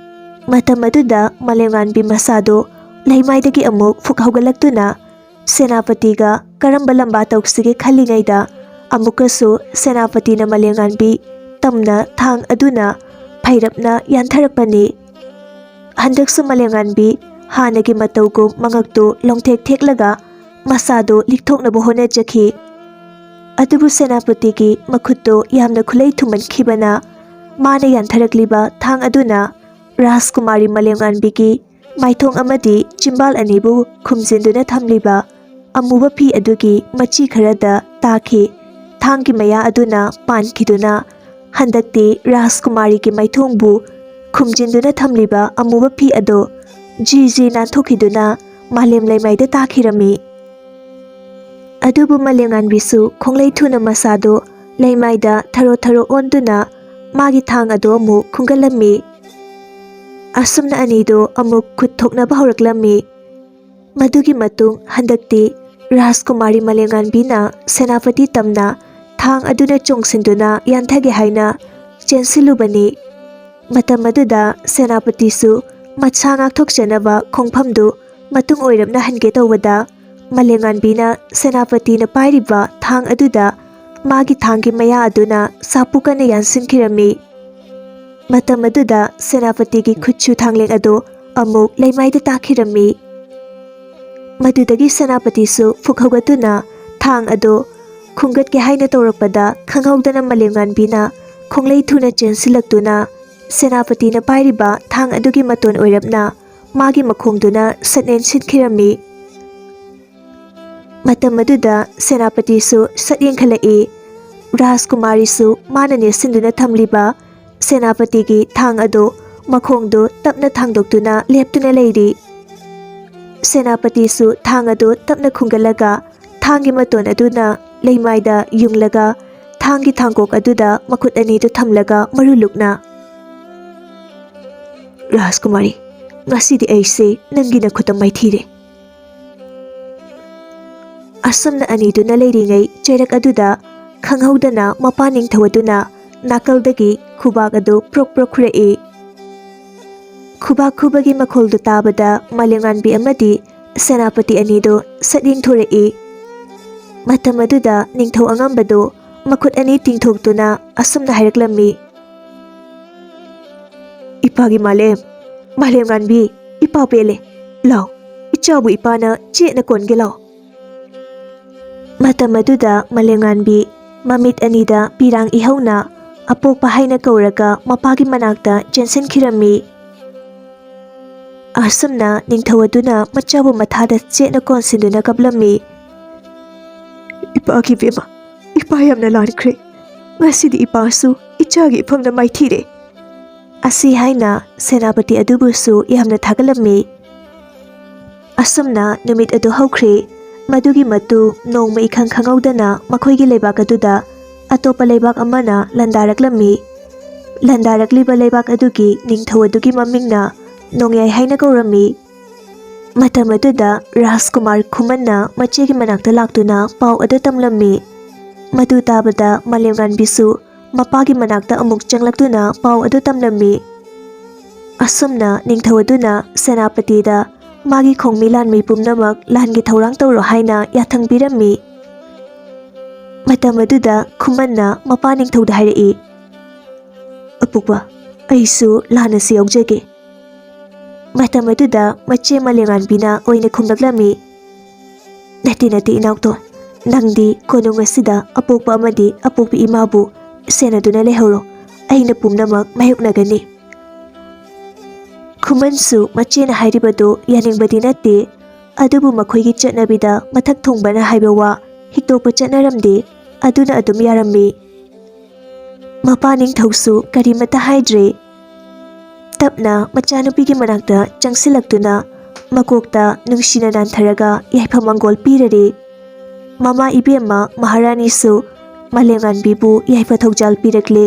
ꯃꯇꯝ ꯑꯗꯨꯗ ꯃꯂꯦꯝꯉꯥꯟꯕꯤ ꯃꯁꯥꯗꯨ ꯂꯩꯃꯥꯏꯗꯒꯤ ꯑꯃꯨꯛ ꯐꯨꯛ ꯍꯧꯒꯠꯂꯛꯇꯨꯅ ꯁꯦꯅꯥꯄꯇꯤꯒ ꯀꯔꯝꯕ ꯂꯝꯕꯥ ꯇꯧꯁꯤꯒꯦ ꯈꯜꯂꯤꯉꯩꯗ ꯑꯃꯨꯛꯀꯁꯨ ꯁꯦꯅꯥꯄꯇꯤꯅ ꯃꯂꯦꯝꯉꯥꯟꯕꯤ ꯇꯝꯅ ꯊꯥꯡ ꯑꯗꯨꯅ ꯐꯩꯔꯞꯅ ꯌꯥꯟꯊꯔꯛꯄꯅꯤ꯫ ꯍꯟꯗꯛꯁꯨ ꯃꯂꯦꯝꯉꯥꯟꯕꯤ ꯍꯥꯟꯅꯒꯤ ꯃꯇꯧꯒꯨꯝ ꯃꯉꯛꯇꯨ ꯂꯣꯡꯊꯦꯛ ꯊꯦꯛꯂꯒ ꯃꯁꯥꯗꯨ ꯂꯤꯛꯊꯣꯛꯅꯕ ꯍꯣꯠꯅꯖꯈꯤ꯫ ꯑꯗꯨꯕꯨ ꯁꯦꯅꯥꯄꯇꯤꯒꯤ ꯃꯈꯨꯠꯇꯨ ꯌꯥꯝꯅ ꯈꯨꯠꯂꯩ ꯊꯨꯃꯟꯈꯤꯕꯅ ꯃꯥꯅ ꯌꯥꯟꯊꯔꯛꯂꯤꯕ ꯊꯥꯡ ꯑꯗꯨꯅ ꯔꯥꯖꯀꯨꯃꯥꯔꯤ ꯃꯂꯦꯝꯉꯥꯟꯕꯤꯒꯤ ꯃꯥꯏꯊꯣꯡ ꯑꯃꯗꯤ ꯆꯤꯝꯕꯥꯜ ꯑꯅꯤꯕꯨ ꯈꯨꯝꯖꯤꯟꯗꯨꯅ ꯊꯝꯂꯤꯕ ꯑꯃꯨꯕ ꯐꯤ ꯑꯗꯨꯒꯤ ꯃꯆꯤ ꯈꯔꯗ ꯇꯥꯈꯤ꯫ ꯊꯥꯡꯒꯤ ꯃꯌꯥ ꯑꯗꯨꯅ ꯄꯥꯟꯈꯤꯗꯨꯅ ꯍꯟꯗꯛꯇꯤ ꯔꯥꯖꯀꯨꯃꯥꯔꯤꯒꯤ ꯃꯥꯏꯊꯣꯡꯕꯨ ꯈꯨꯝꯖꯤꯟꯗꯨꯅ ꯊꯝꯂꯤꯕ ꯑꯃꯨꯕ ꯐꯤ ꯑꯗꯨ ꯖꯤ ꯖꯤ ꯅꯥꯟꯊꯣꯛꯈꯤꯗꯨꯅ ꯃꯥꯂꯦꯝ ꯂꯩꯃꯥꯏꯗ ꯇꯥꯈꯤꯔꯝꯃꯤ꯫ ꯑꯗꯨꯕꯨ ꯃꯂꯦꯝꯉꯥꯟꯕꯤꯁꯨ ꯈꯣꯡꯂꯩ ꯊꯨꯅ ꯃꯁꯥꯗꯨ ꯂꯩꯃꯥꯏꯗ ꯊꯔꯣ ꯊꯔꯣ ꯑꯣꯟꯗꯨꯅ ꯃꯥꯒꯤ ꯊꯥꯡ ꯑꯗꯨ ꯑꯃꯨꯛ ꯈꯨꯟꯒꯠꯂꯝꯃꯤ꯫ ꯑꯁꯨꯝꯅ ꯑꯅꯤꯗꯨ ꯑꯃꯨꯛ ꯈꯨꯠ ꯊꯣꯛꯅꯕ ꯍꯧꯔꯛꯂꯝꯃꯤ꯫ ꯃꯗꯨꯒꯤ ꯃꯇꯨꯡ ꯍꯟꯗꯛꯇꯤ ꯔꯥꯖꯀꯨꯃꯥꯔꯤ ꯃꯂꯦꯝꯉꯥꯟꯕꯤꯅ ꯁꯦꯅꯥꯄꯇꯤ ꯇꯝꯅ ꯊꯥꯡ ꯑꯗꯨꯅ ꯆꯣꯡꯁꯤꯟꯗꯨꯅ ꯌꯥꯟꯊꯒꯦ ꯍꯥꯏꯅ ꯆꯦꯟꯁꯤꯜꯂꯨꯕꯅꯤ꯫ ꯃꯇꯝ ꯑꯗꯨꯗ ꯁꯦꯅꯥꯄꯇꯤꯁꯨ ꯃꯁꯥ ꯉꯥꯛꯊꯣꯛꯆꯅꯕ ꯈꯣꯡꯐꯝꯗꯨ ꯃꯇꯨꯡ ꯑꯣꯏꯔꯞꯅ ꯍꯟꯒꯦ ꯇꯧꯕꯗ, ꯃꯂꯦꯝꯉꯥꯟꯕꯤꯅ ꯁꯦꯅꯥꯄꯇꯤꯅ ꯄꯥꯏꯔꯤꯕ ꯊꯥꯡ ꯑꯗꯨꯗ ꯃꯥꯒꯤ ꯊꯥꯡꯒꯤ ꯃꯌꯥ ꯑꯗꯨꯅ ꯁꯥꯄꯨ ꯀꯟꯅ ꯌꯥꯟꯁꯤꯟꯈꯤꯔꯝꯃꯤ꯫ ꯃꯇꯝ ꯑꯗꯨꯗ ꯁꯦꯅꯥꯄꯇꯤꯒꯤ ꯈꯨꯠꯁꯨ ꯊꯥꯡꯂꯦꯟ ꯑꯗꯨ ꯑꯃꯨꯛ ꯂꯩꯃꯥꯏꯗ ꯇꯥꯈꯤꯔꯝꯃꯤ꯫ ꯃꯗꯨꯗꯒꯤ ꯁꯦꯅꯥꯄꯇꯤꯁꯨ ꯐꯨꯛ ꯍꯧꯒꯠꯇꯨꯅ ꯊꯥꯡ ꯑꯗꯨ ꯈꯨꯝꯒꯠꯀꯦ ꯍꯥꯏꯅ ꯇꯧꯔꯛꯄꯗ, ꯈꯪꯍꯧꯗꯅ ꯃꯥꯂꯦꯝꯉꯥꯟꯕꯤꯅ ꯈꯣꯡꯂꯩ ꯊꯨꯅ ꯆꯦꯟꯁꯤꯜꯂꯛꯇꯨꯅ ꯁꯦꯅꯥꯄꯇꯤꯅ ꯄꯥꯏꯔꯤꯕ ꯊꯥꯡ ꯑꯗꯨꯒꯤ ꯃꯇꯣꯟ ꯑꯣꯏꯔꯞꯅ ꯃꯥꯒꯤ ꯃꯈꯣꯡꯗꯨꯅ ꯁꯠ ꯅꯦꯟꯁꯤꯟꯈꯤꯔꯝꯃꯤ꯫ ꯃꯇꯝ ꯑꯗꯨꯗ ꯁꯦꯅꯥꯄꯇꯤꯁꯨ ꯁꯠ ꯌꯦꯡꯈꯠꯂꯛꯏ꯫ ꯔꯥꯖꯀꯨꯃꯥꯔꯤꯁꯨ ꯃꯥꯅ ꯅꯦꯠꯁꯤꯟꯗꯨꯅ ꯊꯝꯂꯤꯕ ꯁꯦꯅꯥꯄꯇꯤꯒꯤ ꯊꯥꯡ ꯑꯗꯨ ꯃꯈꯣꯡꯗꯨ ꯇꯞꯅ ꯊꯥꯡꯗꯣꯛꯇꯨꯅ ꯂꯦꯞꯇꯨꯅ ꯂꯩꯔꯤ꯫ ꯁꯦꯅꯥꯄꯇꯤꯁꯨ ꯊꯥꯡ ꯑꯗꯨ ꯇꯞꯅ ꯈꯨꯝꯒꯠꯂꯒ ꯊꯥꯡꯒꯤ ꯃꯇꯣꯟ ꯑꯗꯨꯅ ꯂꯩꯃꯥꯏꯗ ꯌꯨꯡꯂꯒ ꯊꯥꯡꯒꯤ ꯊꯥꯡꯀꯣꯛ ꯑꯗꯨꯗ ꯃꯈꯨꯠ ꯑꯅꯤꯗꯨ ꯊꯝꯂꯒ ꯃꯔꯨ ꯂꯨꯛꯅ, "ꯔꯥꯖꯀꯨꯃꯥꯔꯤ, ꯉꯁꯤꯗꯤ ꯑꯩꯁꯦ ꯅꯪꯒꯤ ꯅꯈꯨꯠꯇ ꯃꯥꯏꯊꯤꯔꯦ꯫" ꯑꯁꯨꯝꯅ ꯑꯅꯤꯗꯨꯅ ꯂꯩꯔꯤꯉꯩ ꯆꯩꯔꯛ ꯑꯗꯨꯗ ꯈꯪꯍꯧꯗꯅ ꯃꯄꯥ ꯅꯤꯡꯊꯧ ꯑꯗꯨꯅ ꯅꯥꯀꯜꯗꯒꯤ ꯈꯨꯕꯥꯛ ꯑꯗꯨ ꯄ꯭ꯔꯣꯛ ꯄ꯭ꯔꯣꯛ ꯈꯨꯔꯛꯏ꯫ ꯈꯨꯕꯥꯛ ꯈꯨꯕꯒꯤ ꯃꯈꯣꯜꯗꯨ ꯇꯥꯕꯗ ꯃꯥꯂꯦꯝꯉꯥꯟꯕꯤ ꯑꯃꯗꯤ ꯁꯦꯅꯥꯄꯇꯤ ꯑꯅꯤꯗꯨ ꯁꯠ ꯌꯦꯡꯊꯣꯔꯛꯏ꯫ ꯃꯇꯝ ꯑꯗꯨꯗ ꯅꯤꯡꯊꯧ ꯑꯉꯝꯕꯗꯨ ꯃꯈꯨꯠ ꯑꯅꯤ ꯇꯤꯡꯊꯣꯛꯇꯨꯅ ꯑꯁꯨꯝꯅ ꯍꯥꯏꯔꯛꯂꯝꯃꯤ, "ꯏꯄꯥꯒꯤ ꯃꯥꯂꯦꯝ, ꯃꯥꯂꯦꯝꯉꯥꯟꯕꯤ, ꯏꯄꯥ ꯄꯦꯜꯂꯦ꯫ ꯂꯥꯎ, ꯏꯆꯥꯕꯨ ꯏꯄꯥꯅ ꯆꯦꯠꯅ ꯀꯣꯟꯒꯦ ꯂꯥꯎ꯫" ꯃꯇꯝ ꯑꯗꯨꯗ ꯃꯥꯂꯦꯝꯉꯥꯟꯕꯤ ꯃꯃꯤꯠ ꯑꯅꯤꯗ ꯄꯤꯔꯥꯡ ꯏꯍꯧꯅ ꯑꯄꯣꯛꯄ ꯍꯥꯏꯅ ꯀꯧꯔꯒ ꯃꯄꯥꯒꯤ ꯃꯅꯥꯛꯇ ꯆꯦꯟꯁꯤꯟꯈꯤꯔꯝꯃꯤ꯫ ꯑꯁꯨꯝꯅ ꯅꯤꯡꯊꯧ ꯑꯗꯨꯅ ꯃꯆꯥꯕꯨ ꯃꯊꯥꯗ ꯆꯦꯠꯅ ꯀꯣꯟꯁꯤꯟꯗꯨꯅ ꯀꯞꯂꯝꯃꯤ꯫ "ꯏꯄꯥꯒꯤ ꯏꯕꯦꯝꯃ, ꯏꯄꯥ ꯌꯥꯝꯅ ꯂꯥꯟꯈ꯭ꯔꯦ꯫ ꯉꯁꯤꯗꯤ ꯏꯄꯥꯁꯨ ꯏꯆꯥꯒꯤ ꯏꯐꯝꯗ ꯃꯥꯏꯊꯤꯔꯦ꯫" ꯑꯁꯤ ꯍꯥꯏꯅ ꯁꯦꯅꯥꯄꯇꯤ ꯑꯗꯨꯕꯨꯁꯨ ꯌꯥꯝꯅ ꯊꯥꯒꯠꯂꯝꯃꯤ꯫ ꯑꯁꯨꯝꯅ ꯅꯨꯃꯤꯠ ꯑꯗꯨ ꯍꯧꯈ꯭ꯔꯦ꯫ ꯃꯗꯨꯒꯤ ꯃꯇꯨꯡ ꯅꯣꯡꯃ ꯏꯈꯪ ꯈꯪꯍꯧꯗꯅ ꯃꯈꯣꯏꯒꯤ ꯂꯩꯕꯥꯛ ꯑꯗꯨꯗ ꯑꯇꯣꯞꯄ ꯂꯩꯕꯥꯛ ꯑꯃꯅ ꯂꯥꯟꯗꯥꯔꯛꯂꯝꯃꯤ꯫ ꯂꯥꯟꯗꯥꯔꯛꯂꯤꯕ ꯂꯩꯕꯥꯛ ꯑꯗꯨꯒꯤ ꯅꯤꯡꯊꯧ ꯑꯗꯨꯒꯤ ꯃꯃꯤꯡꯅ ꯅꯣꯡꯌꯥꯏ ꯍꯥꯏꯅ ꯀꯧꯔꯝꯃꯤ꯫ ꯃꯇꯝ ꯑꯗꯨꯗ ꯔꯥꯖꯀꯨꯃꯥꯔ ꯈꯨꯃꯟꯅ ꯃꯆꯦꯒꯤ ꯃꯅꯥꯛꯇ ꯂꯥꯛꯇꯨꯅ ꯄꯥꯎ ꯑꯗꯨ ꯇꯝꯂꯝꯃꯤ꯫ ꯃꯗꯨ ꯇꯥꯕꯗ ꯃꯥꯂꯦꯝꯉꯥꯟꯕꯤꯁꯨ ꯃꯄꯥꯒꯤ ꯃꯅꯥꯛꯇ ꯑꯃꯨꯛ ꯆꯪꯂꯛꯇꯨꯅ ꯄꯥꯎ ꯑꯗꯨ ꯇꯝꯂꯝꯃꯤ꯫ ꯑꯁꯨꯝꯅ ꯅꯤꯡꯊꯧ ꯑꯗꯨꯅ ꯁꯦꯅꯥꯄꯇꯤꯗ ꯃꯥꯒꯤ ꯈꯣꯡꯃꯤ ꯂꯥꯟꯃꯤ ꯄꯨꯝꯅꯃꯛ ꯂꯥꯟꯒꯤ ꯊꯧꯔꯥꯡ ꯇꯧꯔꯣ ꯍꯥꯏꯅ ꯌꯥꯊꯪ ꯄꯤꯔꯝꯃꯤ꯫ ꯃꯇꯝ ꯑꯗꯨꯗ ꯈꯨꯃꯟꯅ ꯃꯄꯥ ꯅꯤꯡꯊꯧꯗ ꯍꯥꯏꯔꯛꯏ, "ꯑꯄꯣꯛꯄ, ꯑꯩꯁꯨ ꯂꯥꯟ ꯑꯁꯤ ꯌꯥꯎꯖꯒꯦ꯫" ꯃꯇꯝ ꯑꯗꯨꯗ ꯃꯆꯦ ꯃꯂꯦꯉꯥꯟꯕꯤꯅ ꯑꯣꯏꯅ ꯈꯨꯝꯂꯛꯂꯝꯃꯤ, "ꯅꯠꯇꯦ, ꯅꯠꯇꯦ, ꯏꯅꯥꯎꯇꯣꯟ, ꯅꯪꯗꯤ ꯀꯣꯅꯨꯡ ꯑꯁꯤꯗ ꯑꯄꯣꯛꯄ ꯑꯃꯗꯤ ꯑꯄꯣꯛꯄꯤ ꯏꯃꯥꯕꯨ ꯁꯦꯟꯅꯗꯨꯅ ꯂꯩꯍꯧꯔꯣ, ꯑꯩꯅ ꯄꯨꯝꯅꯃꯛ ꯃꯥꯌꯣꯛꯅꯒꯅꯤ"꯫ ꯈꯨꯃꯟꯁꯨ ꯃꯆꯦꯅ ꯍꯥꯏꯔꯤꯕꯗꯨ ꯌꯥꯅꯤꯡꯕꯗꯤ ꯅꯠꯇꯦ, ꯑꯗꯨꯕꯨ ꯃꯈꯣꯏꯒꯤ ꯆꯠꯅꯕꯤꯗ ꯃꯊꯛ ꯊꯣꯡꯕꯅ ꯍꯥꯏꯕ ꯋꯥ ꯍꯤꯛꯇꯣꯛꯄ ꯆꯠꯅꯔꯝꯗꯦ, ꯑꯗꯨꯅ ꯑꯗꯨꯝ ꯌꯥꯔꯝꯃꯤ꯫ ꯃꯄꯥ ꯅꯤꯡꯊꯧꯁꯨ ꯀꯔꯤꯃꯠꯇ ꯍꯥꯏꯗ꯭ꯔꯦ꯫ ꯇꯞꯅ ꯃꯆꯥꯅꯨꯄꯤꯒꯤ ꯃꯅꯥꯛꯇ ꯆꯪꯁꯤꯜꯂꯛꯇꯨꯅ ꯃꯀꯣꯛꯇ ꯅꯨꯡꯁꯤꯅ ꯅꯥꯟꯊꯔꯒ ꯌꯥꯏꯐ ꯃꯪꯒꯣꯜ ꯄꯤꯔꯔꯦ꯫ ꯃꯃꯥ ꯏꯕꯦꯝꯃ ꯃꯍꯥꯔꯥꯅꯤꯁꯨ ꯃꯥꯂꯦꯝꯉꯥꯟꯕꯤꯕꯨ ꯌꯥꯏꯐ ꯊꯧꯖꯥꯜ ꯄꯤꯔꯛꯂꯦ꯫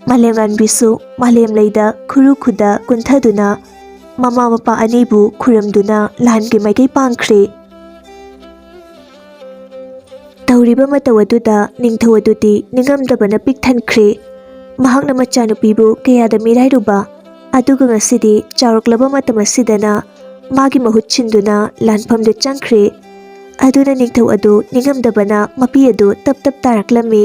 ꯃꯥꯂꯦꯝꯉꯥꯟꯕꯤꯁꯨ ꯃꯥꯂꯦꯝ ꯂꯩꯗ ꯈꯨꯔꯨ ꯈꯨꯗ ꯀꯨꯟꯊꯗꯨꯅ ꯃꯃꯥ ꯃꯄꯥ ꯑꯅꯤꯕꯨ ꯈꯨꯔꯨꯝꯗꯨꯅ ꯂꯥꯟꯒꯤ ꯃꯥꯏꯀꯩ ꯄꯥꯡꯈ꯭ꯔꯦ꯫ ꯇꯧꯔꯤꯕ ꯃꯇꯧ ꯑꯗꯨꯗ ꯅꯤꯡꯊꯧ ꯑꯗꯨꯗꯤ ꯅꯤꯡꯉꯝꯗꯕꯅ ꯄꯤꯛ ꯊꯟꯈ꯭ꯔꯦ꯫ ꯃꯍꯥꯛꯅ ꯃꯆꯥꯅꯨꯄꯤꯕꯨ ꯀꯌꯥꯗ ꯃꯤꯔꯥꯏꯔꯨꯕ, ꯑꯗꯨꯒ ꯉꯁꯤꯗꯤ ꯆꯥꯎꯔꯛꯂꯕ ꯃꯇꯝ ꯑꯁꯤꯗꯅ ꯃꯥꯒꯤ ꯃꯍꯨꯠ ꯁꯤꯟꯗꯨꯅ ꯂꯥꯟꯐꯝꯗ ꯆꯪꯈ꯭ꯔꯦ꯫ ꯑꯗꯨꯅ ꯅꯤꯡꯊꯧ ꯑꯗꯨ ꯅꯤꯡꯉꯝꯗꯕꯅ ꯃꯄꯤ ꯑꯗꯨ ꯇꯞ ꯇꯞ ꯇꯥꯔꯛꯂꯝꯃꯤ꯫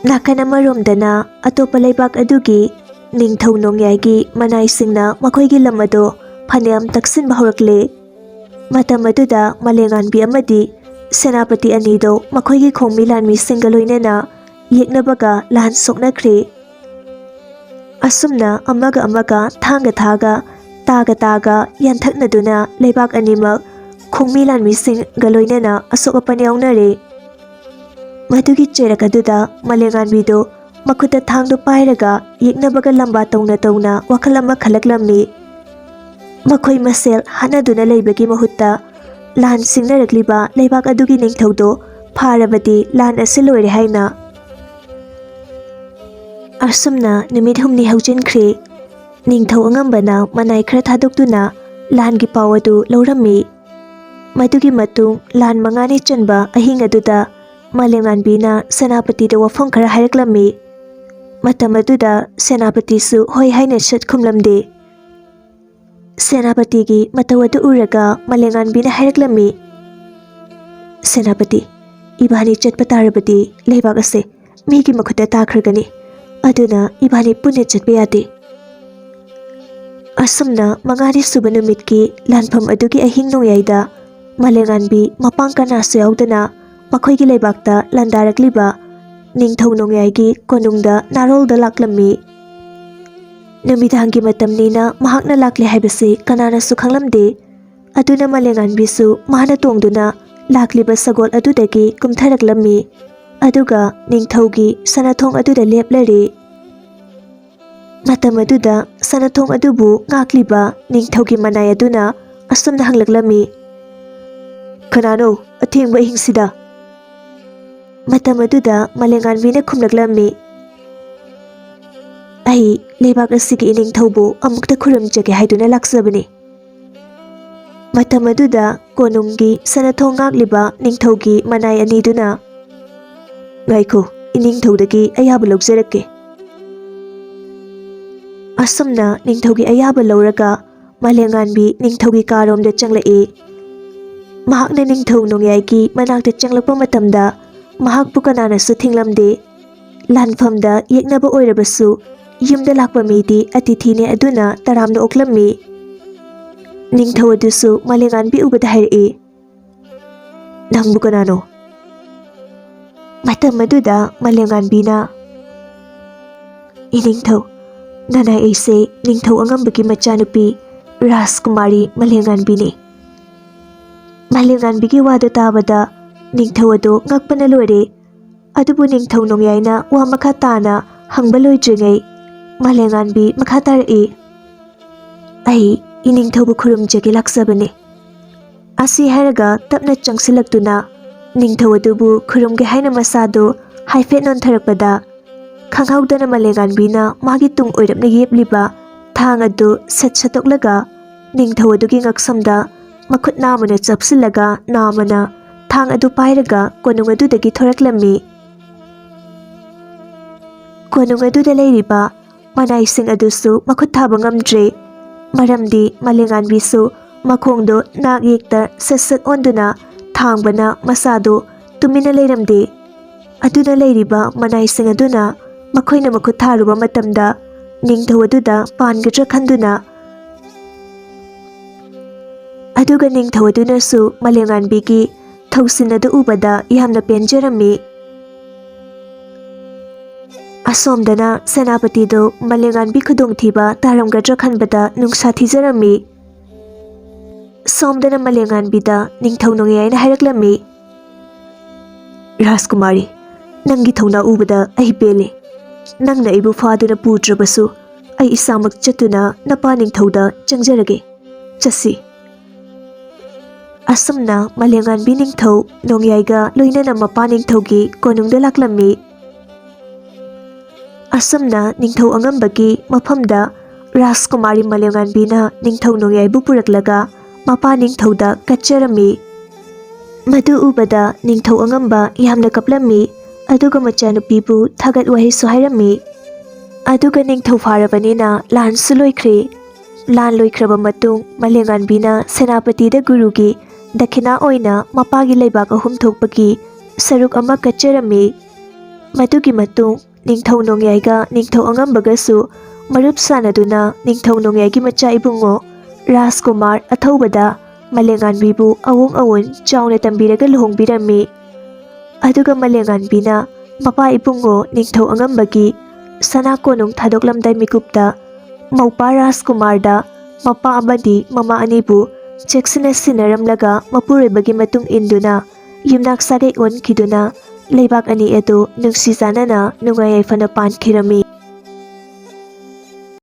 ꯅꯥꯀꯟ ꯑꯃꯔꯣꯝꯗꯅ ꯑꯇꯣꯞꯄ ꯂꯩꯕꯥꯛ ꯑꯗꯨꯒꯤ ꯅꯤꯡꯊꯧ ꯅꯣꯡꯌꯥꯏꯒꯤ ꯃꯅꯥꯏꯁꯤꯡꯅ ꯃꯈꯣꯏꯒꯤ ꯂꯝ ꯑꯗꯨ ꯐꯅꯌꯥꯝ ꯇꯛꯁꯤꯟꯕ ꯍꯧꯔꯛꯂꯦ꯫ ꯃꯇꯝ ꯑꯗꯨꯗ ꯃꯂꯦꯉꯥꯟꯕꯤ ꯑꯃꯗꯤ ꯁꯦꯅꯥꯄꯇꯤ ꯑꯅꯤꯗꯨ ꯃꯈꯣꯏꯒꯤ ꯈꯣꯡꯃꯤ ꯂꯥꯟꯃꯤꯁꯤꯡꯒ ꯂꯣꯏꯅꯅ ꯌꯦꯛꯅꯕꯒ ꯂꯥꯟ ꯁꯣꯛꯅꯈ꯭ꯔꯦ꯫ ꯑꯁꯨꯝꯅ ꯑꯃꯒ ꯑꯃꯒ ꯊꯥꯡꯒ ꯊꯥꯒ, ꯇꯥꯒ ꯇꯥꯒ ꯌꯥꯟꯊꯠꯅꯗꯨꯅ ꯂꯩꯕꯥꯛ ꯑꯅꯤꯃꯛ ꯈꯣꯡꯃꯤ ꯂꯥꯟꯃꯤꯁꯤꯡꯒ ꯂꯣꯏꯅꯅ ꯑꯁꯣꯛ ꯑꯄꯟ ꯌꯥꯎꯅꯔꯦ꯫ ꯃꯗꯨꯒꯤ ꯆꯩꯔꯛ ꯑꯗꯨꯗ ꯃꯂꯦꯉꯥꯟꯕꯤꯗꯨ ꯃꯈꯨꯠꯇ ꯊꯥꯡꯗꯨ ꯄꯥꯏꯔꯒ ꯌꯦꯛꯅꯕꯒ ꯂꯝꯕꯥ ꯇꯧꯅ ꯇꯧꯅ ꯋꯥꯈꯜ ꯑꯃ ꯈꯜꯂꯛꯂꯝꯃꯤ꯫ ꯃꯈꯣꯏ ꯃꯁꯦꯜ ꯍꯥꯠꯅꯗꯨꯅ ꯂꯩꯕꯒꯤ ꯃꯍꯨꯠꯇ ꯂꯥꯟ ꯁꯤꯡꯅꯔꯛꯂꯤꯕ ꯂꯩꯕꯥꯛ ꯑꯗꯨꯒꯤ ꯅꯤꯡꯊꯧꯗꯨ ꯐꯥꯔꯕꯗꯤ ꯂꯥꯟ ꯑꯁꯤ ꯂꯣꯏꯔꯦ ꯍꯥꯏꯅ꯫ ꯑꯁꯨꯝꯅ ꯅꯨꯃꯤꯠ ꯍꯨꯝꯅꯤ ꯍꯧꯖꯤꯟꯈ꯭ꯔꯦ꯫ ꯅꯤꯡꯊꯧ ꯑꯉꯝꯕꯅ ꯃꯅꯥꯏ ꯈꯔ ꯊꯥꯗꯣꯛꯇꯨꯅ ꯂꯥꯟꯒꯤ ꯄꯥꯎ ꯑꯗꯨ ꯂꯧꯔꯝꯃꯤ꯫ ꯃꯗꯨꯒꯤ ꯃꯇꯨꯡ ꯂꯥꯟ ꯃꯉꯥꯅꯤ ꯆꯟꯕ ꯑꯍꯤꯡ ꯑꯗꯨꯗ ꯃꯥꯂꯦꯝꯉꯥꯟꯕꯤꯅ ꯁꯦꯅꯥꯄꯇꯤꯗ ꯋꯥꯐꯝ ꯈꯔ ꯍꯥꯏꯔꯛꯂꯝꯃꯤ꯫ ꯃꯇꯝ ꯑꯗꯨꯗ ꯁꯦꯅꯥꯄꯇꯤꯁꯨ ꯍꯣꯏ ꯍꯥꯏꯅ ꯁꯠ ꯈꯨꯝꯂꯝꯗꯦ꯫ ꯁꯦꯅꯥꯄꯇꯤꯒꯤ ꯃꯇꯧ ꯑꯗꯨ ꯎꯔꯒ ꯃꯥꯂꯦꯝꯉꯥꯟꯕꯤꯅ ꯍꯥꯏꯔꯛꯂꯝꯃꯤ, "ꯁꯦꯅꯥꯄꯇꯤ, ꯏꯕꯥꯅꯤ ꯆꯠꯄ ꯇꯥꯔꯕꯗꯤ ꯂꯩꯕꯥꯛ ꯑꯁꯦ ꯃꯤꯒꯤ ꯃꯈꯨꯠꯇ ꯇꯥꯈ꯭ꯔꯒꯅꯤ꯫ ꯑꯗꯨꯅ ꯏꯕꯥꯅꯤ ꯄꯨꯟꯅ ꯆꯠꯄ ꯌꯥꯗꯦ"꯫ ꯑꯁꯨꯝꯅ ꯃꯉꯥꯅꯤ ꯁꯨꯕ ꯅꯨꯃꯤꯠꯀꯤ ꯂꯥꯟꯐꯝ ꯑꯗꯨꯒꯤ ꯑꯍꯤꯡ ꯅꯣꯡꯌꯥꯏꯗ ꯃꯥꯂꯦꯝꯉꯥꯟꯕꯤ ꯃꯄꯥꯡ ꯀꯅꯥꯁꯨ ꯌꯥꯎꯗꯅ ꯃꯈꯣꯏꯒꯤ ꯂꯩꯕꯥꯛꯇ ꯂꯥꯟꯗꯥꯔꯛꯂꯤꯕ ꯅꯤꯡꯊꯧ ꯅꯣꯡꯌꯥꯏꯒꯤ ꯀꯣꯅꯨꯡꯗ ꯅꯥꯔꯣꯜꯗ ꯂꯥꯛꯂꯝꯃꯤ꯫ ꯅꯨꯃꯤꯗꯥꯡꯒꯤ ꯃꯇꯝꯅꯤꯅ ꯃꯍꯥꯛꯅ ꯂꯥꯛꯂꯦ ꯍꯥꯏꯕꯁꯤ ꯀꯅꯥꯅꯁꯨ ꯈꯪꯂꯝꯗꯦ꯫ ꯑꯗꯨꯅ ꯃꯥꯂꯦꯝꯉꯥꯟꯕꯤꯁꯨ ꯃꯍꯥꯛꯅ ꯇꯣꯡꯗꯨꯅ ꯂꯥꯛꯂꯤꯕ ꯁꯒꯣꯜ ꯑꯗꯨꯗꯒꯤ ꯀꯨꯝꯊꯔꯛꯂꯝꯃꯤ꯫ ꯑꯗꯨꯒ ꯅꯤꯡꯊꯧꯒꯤ ꯁꯅꯥꯊꯣꯡ ꯑꯗꯨꯗ ꯂꯦꯞꯂꯔꯦ꯫ ꯃꯇꯝ ꯑꯗꯨꯗ ꯁꯅꯥꯊꯣꯡ ꯑꯗꯨꯕꯨ ꯉꯥꯛꯂꯤꯕ ꯅꯤꯡꯊꯧꯒꯤ ꯃꯅꯥꯏ ꯑꯗꯨꯅ ꯑꯁꯨꯝꯅ ꯍꯪꯂꯛꯂꯝꯃꯤ, "ꯀꯅꯥꯅꯣ ꯑꯊꯦꯡꯕ ꯑꯍꯤꯡꯁꯤꯗ?" ꯃꯇꯝ ꯑꯗꯨꯗ ꯃꯥꯂꯦꯝꯉꯥꯟꯕꯤꯅ ꯈꯨꯝꯂꯛꯂꯝꯃꯤ, "ꯑꯩ ꯂꯩꯕꯥꯛ ꯑꯁꯤꯒꯤ ꯏꯅꯤꯡꯊꯧꯕꯨ ꯑꯃꯨꯛꯇ ꯈꯨꯔꯨꯝꯖꯒꯦ ꯍꯥꯏꯗꯨꯅ ꯂꯥꯛꯆꯕꯅꯤ꯫" ꯃꯇꯝ ꯑꯗꯨꯗ ꯀꯣꯅꯨꯡꯒꯤ ꯁꯅꯥꯊꯣꯡ ꯉꯥꯛꯂꯤꯕ ꯅꯤꯡꯊꯧꯒꯤ ꯃꯅꯥꯏ ꯑꯅꯤꯗꯨꯅ, "ꯉꯥꯏꯈꯣ, ꯏꯅꯤꯡꯊꯧꯗꯒꯤ ꯑꯌꯥꯕ ꯂꯧꯖꯔꯛꯀꯦ꯫" ꯑꯁꯨꯝꯅ ꯅꯤꯡꯊꯧꯒꯤ ꯑꯌꯥꯕ ꯂꯧꯔꯒ ꯃꯥꯂꯦꯝꯉꯥꯟꯕꯤ ꯅꯤꯡꯊꯧꯒꯤ ꯀꯥꯔꯣꯝꯗ ꯆꯪꯂꯛꯏ꯫ ꯃꯍꯥꯛꯅ ꯅꯤꯡꯊꯧ ꯅꯣꯡꯌꯥꯏꯒꯤ ꯃꯅꯥꯛꯇ ꯆꯪꯂꯛꯄ ꯃꯇꯝꯗ ꯃꯍꯥꯛꯄꯨ ꯀꯅꯥꯅꯁꯨ ꯊꯤꯡꯂꯝꯗꯦ꯫ ꯂꯥꯟꯐꯝꯗ ꯌꯦꯛꯅꯕ ꯑꯣꯏꯔꯕꯁꯨ ꯌꯨꯝꯗ ꯂꯥꯛꯄ ꯃꯤꯗꯤ ꯑꯇꯤꯊꯤꯅꯦ ꯑꯗꯨꯅ ꯇꯔꯥꯝꯅ ꯑꯣꯛꯂꯝꯃꯤ꯫ ꯅꯤꯡꯊꯧ ꯑꯗꯨꯁꯨ ꯃꯥꯂꯦꯝꯉꯥꯟꯕꯤ ꯎꯕꯗ ꯍꯥꯏꯔꯛꯏ, "ꯅꯪꯕꯨ ꯀꯅꯥꯅꯣ?" ꯃꯇꯝ ꯑꯗꯨꯗ ꯃꯥꯂꯦꯝꯉꯥꯟꯕꯤꯅ, "ꯏꯅꯤꯡꯊꯧ, ꯅꯅꯥꯏ ꯑꯩꯁꯦ ꯅꯤꯡꯊꯧ ꯑꯉꯝꯕꯒꯤ ꯃꯆꯥꯅꯨꯄꯤ ꯔꯥꯖꯀꯨꯃꯥꯔꯤ ꯃꯥꯂꯦꯝꯉꯥꯟꯕꯤꯅꯤ꯫" ꯃꯥꯂꯦꯝꯉꯥꯟꯕꯤꯒꯤ ꯋꯥꯗꯨ ꯇꯥꯕꯗ ꯅꯤꯡꯊꯧ ꯑꯗꯨ ꯉꯛꯄꯅ ꯂꯣꯏꯔꯦ꯫ ꯑꯗꯨꯕꯨ ꯅꯤꯡꯊꯧ ꯅꯣꯡꯌꯥꯏꯅ ꯋꯥ ꯃꯈꯥ ꯇꯥꯅ ꯍꯪꯕ ꯂꯣꯏꯗ꯭ꯔꯤꯉꯩ ꯃꯥꯂꯦꯝꯉꯥꯟꯕꯤ ꯃꯈꯥ ꯇꯥꯔꯛꯏ, "ꯑꯩ ꯏꯅꯤꯡꯊꯧꯕꯨ ꯈꯨꯔꯨꯝꯖꯒꯦ ꯂꯥꯛꯆꯕꯅꯤ꯫" ꯑꯁꯤ ꯍꯥꯏꯔꯒ ꯇꯞꯅ ꯆꯪꯁꯤꯜꯂꯛꯇꯨꯅ ꯅꯤꯡꯊꯧ ꯑꯗꯨꯕꯨ ꯈꯨꯔꯨꯝꯒꯦ ꯍꯥꯏꯅ ꯃꯁꯥꯗꯨ ꯍꯥꯏꯐꯦꯠ ꯅꯣꯟꯊꯔꯛꯄꯗ, ꯈꯪꯍꯧꯗꯅ ꯃꯥꯂꯦꯝꯉꯥꯟꯕꯤꯅ ꯃꯥꯒꯤ ꯇꯨꯡ ꯑꯣꯏꯔꯞꯅ ꯌꯦꯞꯂꯤꯕ ꯊꯥꯡ ꯑꯗꯨ ꯁꯠ ꯁꯠꯇꯣꯛꯂꯒ ꯅꯤꯡꯊꯧ ꯑꯗꯨꯒꯤ ꯉꯛꯁꯝꯗ ꯃꯈꯨꯠ ꯅꯥꯝꯃꯅ ꯆꯞꯁꯤꯜꯂꯒ ꯅꯥꯝꯃꯅ ꯊꯥꯡ ꯑꯗꯨ ꯄꯥꯏꯔꯒ ꯀꯣꯅꯨꯡ ꯑꯗꯨꯗꯒꯤ ꯊꯣꯔꯛꯂꯝꯃꯤ꯫ ꯀꯣꯅꯨꯡ ꯑꯗꯨꯗ ꯂꯩꯔꯤꯕ ꯃꯅꯥꯏꯁꯤꯡ ꯑꯗꯨꯁꯨ ꯃꯈꯨꯠ ꯊꯥꯕ ꯉꯝꯗ꯭ꯔꯦ꯫ ꯃꯔꯝꯗꯤ ꯃꯥꯂꯦꯝꯉꯥꯟꯕꯤꯁꯨ ꯃꯈꯣꯡꯗꯣ ꯅꯥꯛ ꯌꯦꯛꯇ ꯁꯠ ꯁꯠ ꯑꯣꯟꯗꯨꯅ ꯊꯥꯡꯕꯅ ꯃꯁꯥꯗꯣ ꯇꯨꯃꯤꯟꯅ ꯂꯩꯔꯝꯗꯦ꯫ ꯑꯗꯨꯅ ꯂꯩꯔꯤꯕ ꯃꯅꯥꯏꯁꯤꯡ ꯑꯗꯨꯅ ꯃꯈꯣꯏꯅ ꯃꯈꯨꯠ ꯊꯥꯔꯨꯕ ꯃꯇꯝꯗ ꯅꯤꯡꯊꯧ ꯑꯗꯨꯗ ꯄꯥꯟꯒꯗ꯭ꯔꯥ ꯈꯟꯗꯨꯅ ꯑꯗꯨꯒ ꯅꯤꯡꯊꯧ ꯑꯗꯨꯅꯁꯨ ꯃꯂꯦꯝꯉꯥꯟꯕꯤꯒꯤ ꯊꯧꯁꯤꯟ ꯑꯗꯨ ꯎꯕꯗ ꯌꯥꯝꯅ ꯄꯦꯟꯖꯔꯝꯃꯤ꯫ ꯑꯁꯣꯝꯗꯅ ꯁꯦꯅꯥꯄꯇꯤꯗꯨ ꯃꯂꯦꯝꯉꯥꯟꯕꯤ ꯈꯨꯗꯣꯡꯊꯤꯕ ꯇꯥꯔꯝꯒꯗ꯭ꯔꯥ ꯈꯟꯕꯗ ꯅꯨꯡꯁꯥ ꯊꯤꯖꯔꯝꯃꯤ꯫ ꯁꯣꯝꯗꯅ ꯃꯂꯦꯝꯉꯥꯟꯕꯤꯗ ꯅꯤꯡꯊꯧ ꯅꯣꯡꯌꯥꯏꯅ ꯍꯥꯏꯔꯛꯂꯝꯃꯤ, "ꯔꯥꯖꯀꯨꯃꯥꯔꯤ, ꯅꯪꯒꯤ ꯊꯧꯅꯥ ꯎꯕꯗ ꯑꯩ ꯄꯦꯜꯂꯦ꯫ ꯅꯪꯅ ꯑꯩꯕꯨ ꯐꯥꯗꯨꯅ ꯄꯨꯗ꯭ꯔꯕꯁꯨ ꯑꯩ ꯏꯁꯥꯃꯛ ꯆꯠꯇꯨꯅ ꯅꯄꯥ ꯅꯤꯡꯊꯧꯗ ꯆꯪꯖꯔꯒꯦ꯫ ꯆꯠꯁꯤ꯫" ꯑꯁꯨꯝꯅ ꯃꯂꯦꯝꯉꯥꯟꯕꯤ ꯅꯤꯡꯊꯧ ꯅꯣꯡꯌꯥꯏꯒ ꯂꯣꯏꯅꯅ ꯃꯄꯥ ꯅꯤꯡꯊꯧꯒꯤ ꯀꯣꯅꯨꯡꯗ ꯂꯥꯛꯂꯝꯃꯤ꯫ ꯑꯁꯨꯝꯅ ꯅꯤꯡꯊꯧ ꯑꯉꯝꯕꯒꯤ ꯃꯐꯝꯗ ꯔꯥꯖꯀꯨꯃꯥꯔꯤ ꯃꯂꯦꯝꯉꯥꯟꯕꯤꯅ ꯅꯤꯡꯊꯧ ꯅꯣꯡꯌꯥꯏꯕꯨ ꯄꯨꯔꯛꯂꯒ ꯃꯄꯥ ꯅꯤꯡꯊꯧꯗ ꯀꯠꯆꯔꯝꯃꯤ꯫ ꯃꯗꯨ ꯎꯕꯗ ꯅꯤꯡꯊꯧ ꯑꯉꯝꯕ ꯌꯥꯝꯅ ꯀꯞꯂꯝꯃꯤ, ꯑꯗꯨꯒ ꯃꯆꯥꯅꯨꯄꯤꯕꯨ ꯊꯥꯒꯠ ꯋꯥꯍꯩꯁꯨ ꯍꯥꯏꯔꯝꯃꯤ꯫ ꯑꯗꯨꯒ ꯅꯤꯡꯊꯧ ꯐꯥꯔꯕꯅꯤꯅ ꯂꯥꯟꯁꯨ ꯂꯣꯏꯈ꯭ꯔꯦ꯫ ꯂꯥꯟ ꯂꯣꯏꯈ꯭ꯔꯕ ꯃꯇꯨꯡ ꯃꯂꯦꯝꯉꯥꯟꯕꯤꯅ ꯁꯦꯅꯥꯄꯇꯤꯗ ꯒꯨꯔꯨꯒꯤ ꯗꯈꯤꯅꯥ ꯑꯣꯏꯅ ꯃꯄꯥꯒꯤ ꯂꯩꯕꯥꯛ ꯑꯍꯨꯝ ꯊꯣꯛꯄꯒꯤ ꯁꯔꯨꯛ ꯑꯃ ꯀꯠꯆꯔꯝꯃꯤ꯫ ꯃꯗꯨꯒꯤ ꯃꯇꯨꯡ ꯅꯤꯡꯊꯧ ꯅꯣꯡꯌꯥꯏꯒ ꯅꯤꯡꯊꯧ ꯑꯉꯝꯕꯒꯁꯨ ꯃꯔꯨꯞ ꯁꯥꯟꯅꯗꯨꯅ ꯅꯤꯡꯊꯧ ꯅꯣꯡꯌꯥꯏꯒꯤ ꯃꯆꯥ ꯏꯕꯨꯡꯉꯣ ꯔꯥꯖꯀꯨꯃꯥꯔ ꯑꯊꯧꯕꯗ ꯃꯂꯦꯝꯉꯥꯟꯕꯤꯕꯨ ꯑꯋꯨꯡ ꯑꯋꯨꯟ ꯆꯥꯎꯅ ꯇꯝꯕꯤꯔꯒ ꯂꯨꯍꯣꯡꯕꯤꯔꯝꯃꯤ꯫ ꯑꯗꯨꯒ ꯃꯂꯦꯝꯉꯥꯟꯕꯤꯅ ꯃꯄꯥ ꯏꯕꯨꯡꯉꯣ ꯅꯤꯡꯊꯧ ꯑꯉꯝꯕꯒꯤ ꯁꯅꯥ ꯀꯣꯅꯨꯡ ꯊꯥꯗꯣꯛꯂꯝꯗꯥꯏ ꯃꯤꯀꯨꯞꯇ ꯃꯧꯄꯥ ꯔꯥꯖꯀꯨꯃꯥꯔꯗ ꯃꯄꯥ ꯑꯃꯗꯤ ꯃꯃꯥ ꯑꯅꯤꯕꯨ ꯆꯦꯛꯁꯤꯟꯅ ꯁꯤꯟꯅꯔꯝꯂꯒ ꯃꯄꯨꯔꯣꯏꯕꯒꯤ ꯃꯇꯨꯡ ꯏꯟꯗꯨꯅ ꯌꯨꯝꯅꯥꯛ ꯁꯥꯒꯩ ꯑꯣꯟꯈꯤꯗꯨꯅ ꯂꯩꯕꯥꯛ ꯑꯅꯤ ꯑꯗꯨ ꯅꯨꯡꯁꯤ ꯆꯥꯟꯅꯅ ꯅꯨꯡꯉꯥꯏ ꯌꯥꯏꯐꯅ ꯄꯥꯟꯈꯤꯔꯝꯃꯤ꯫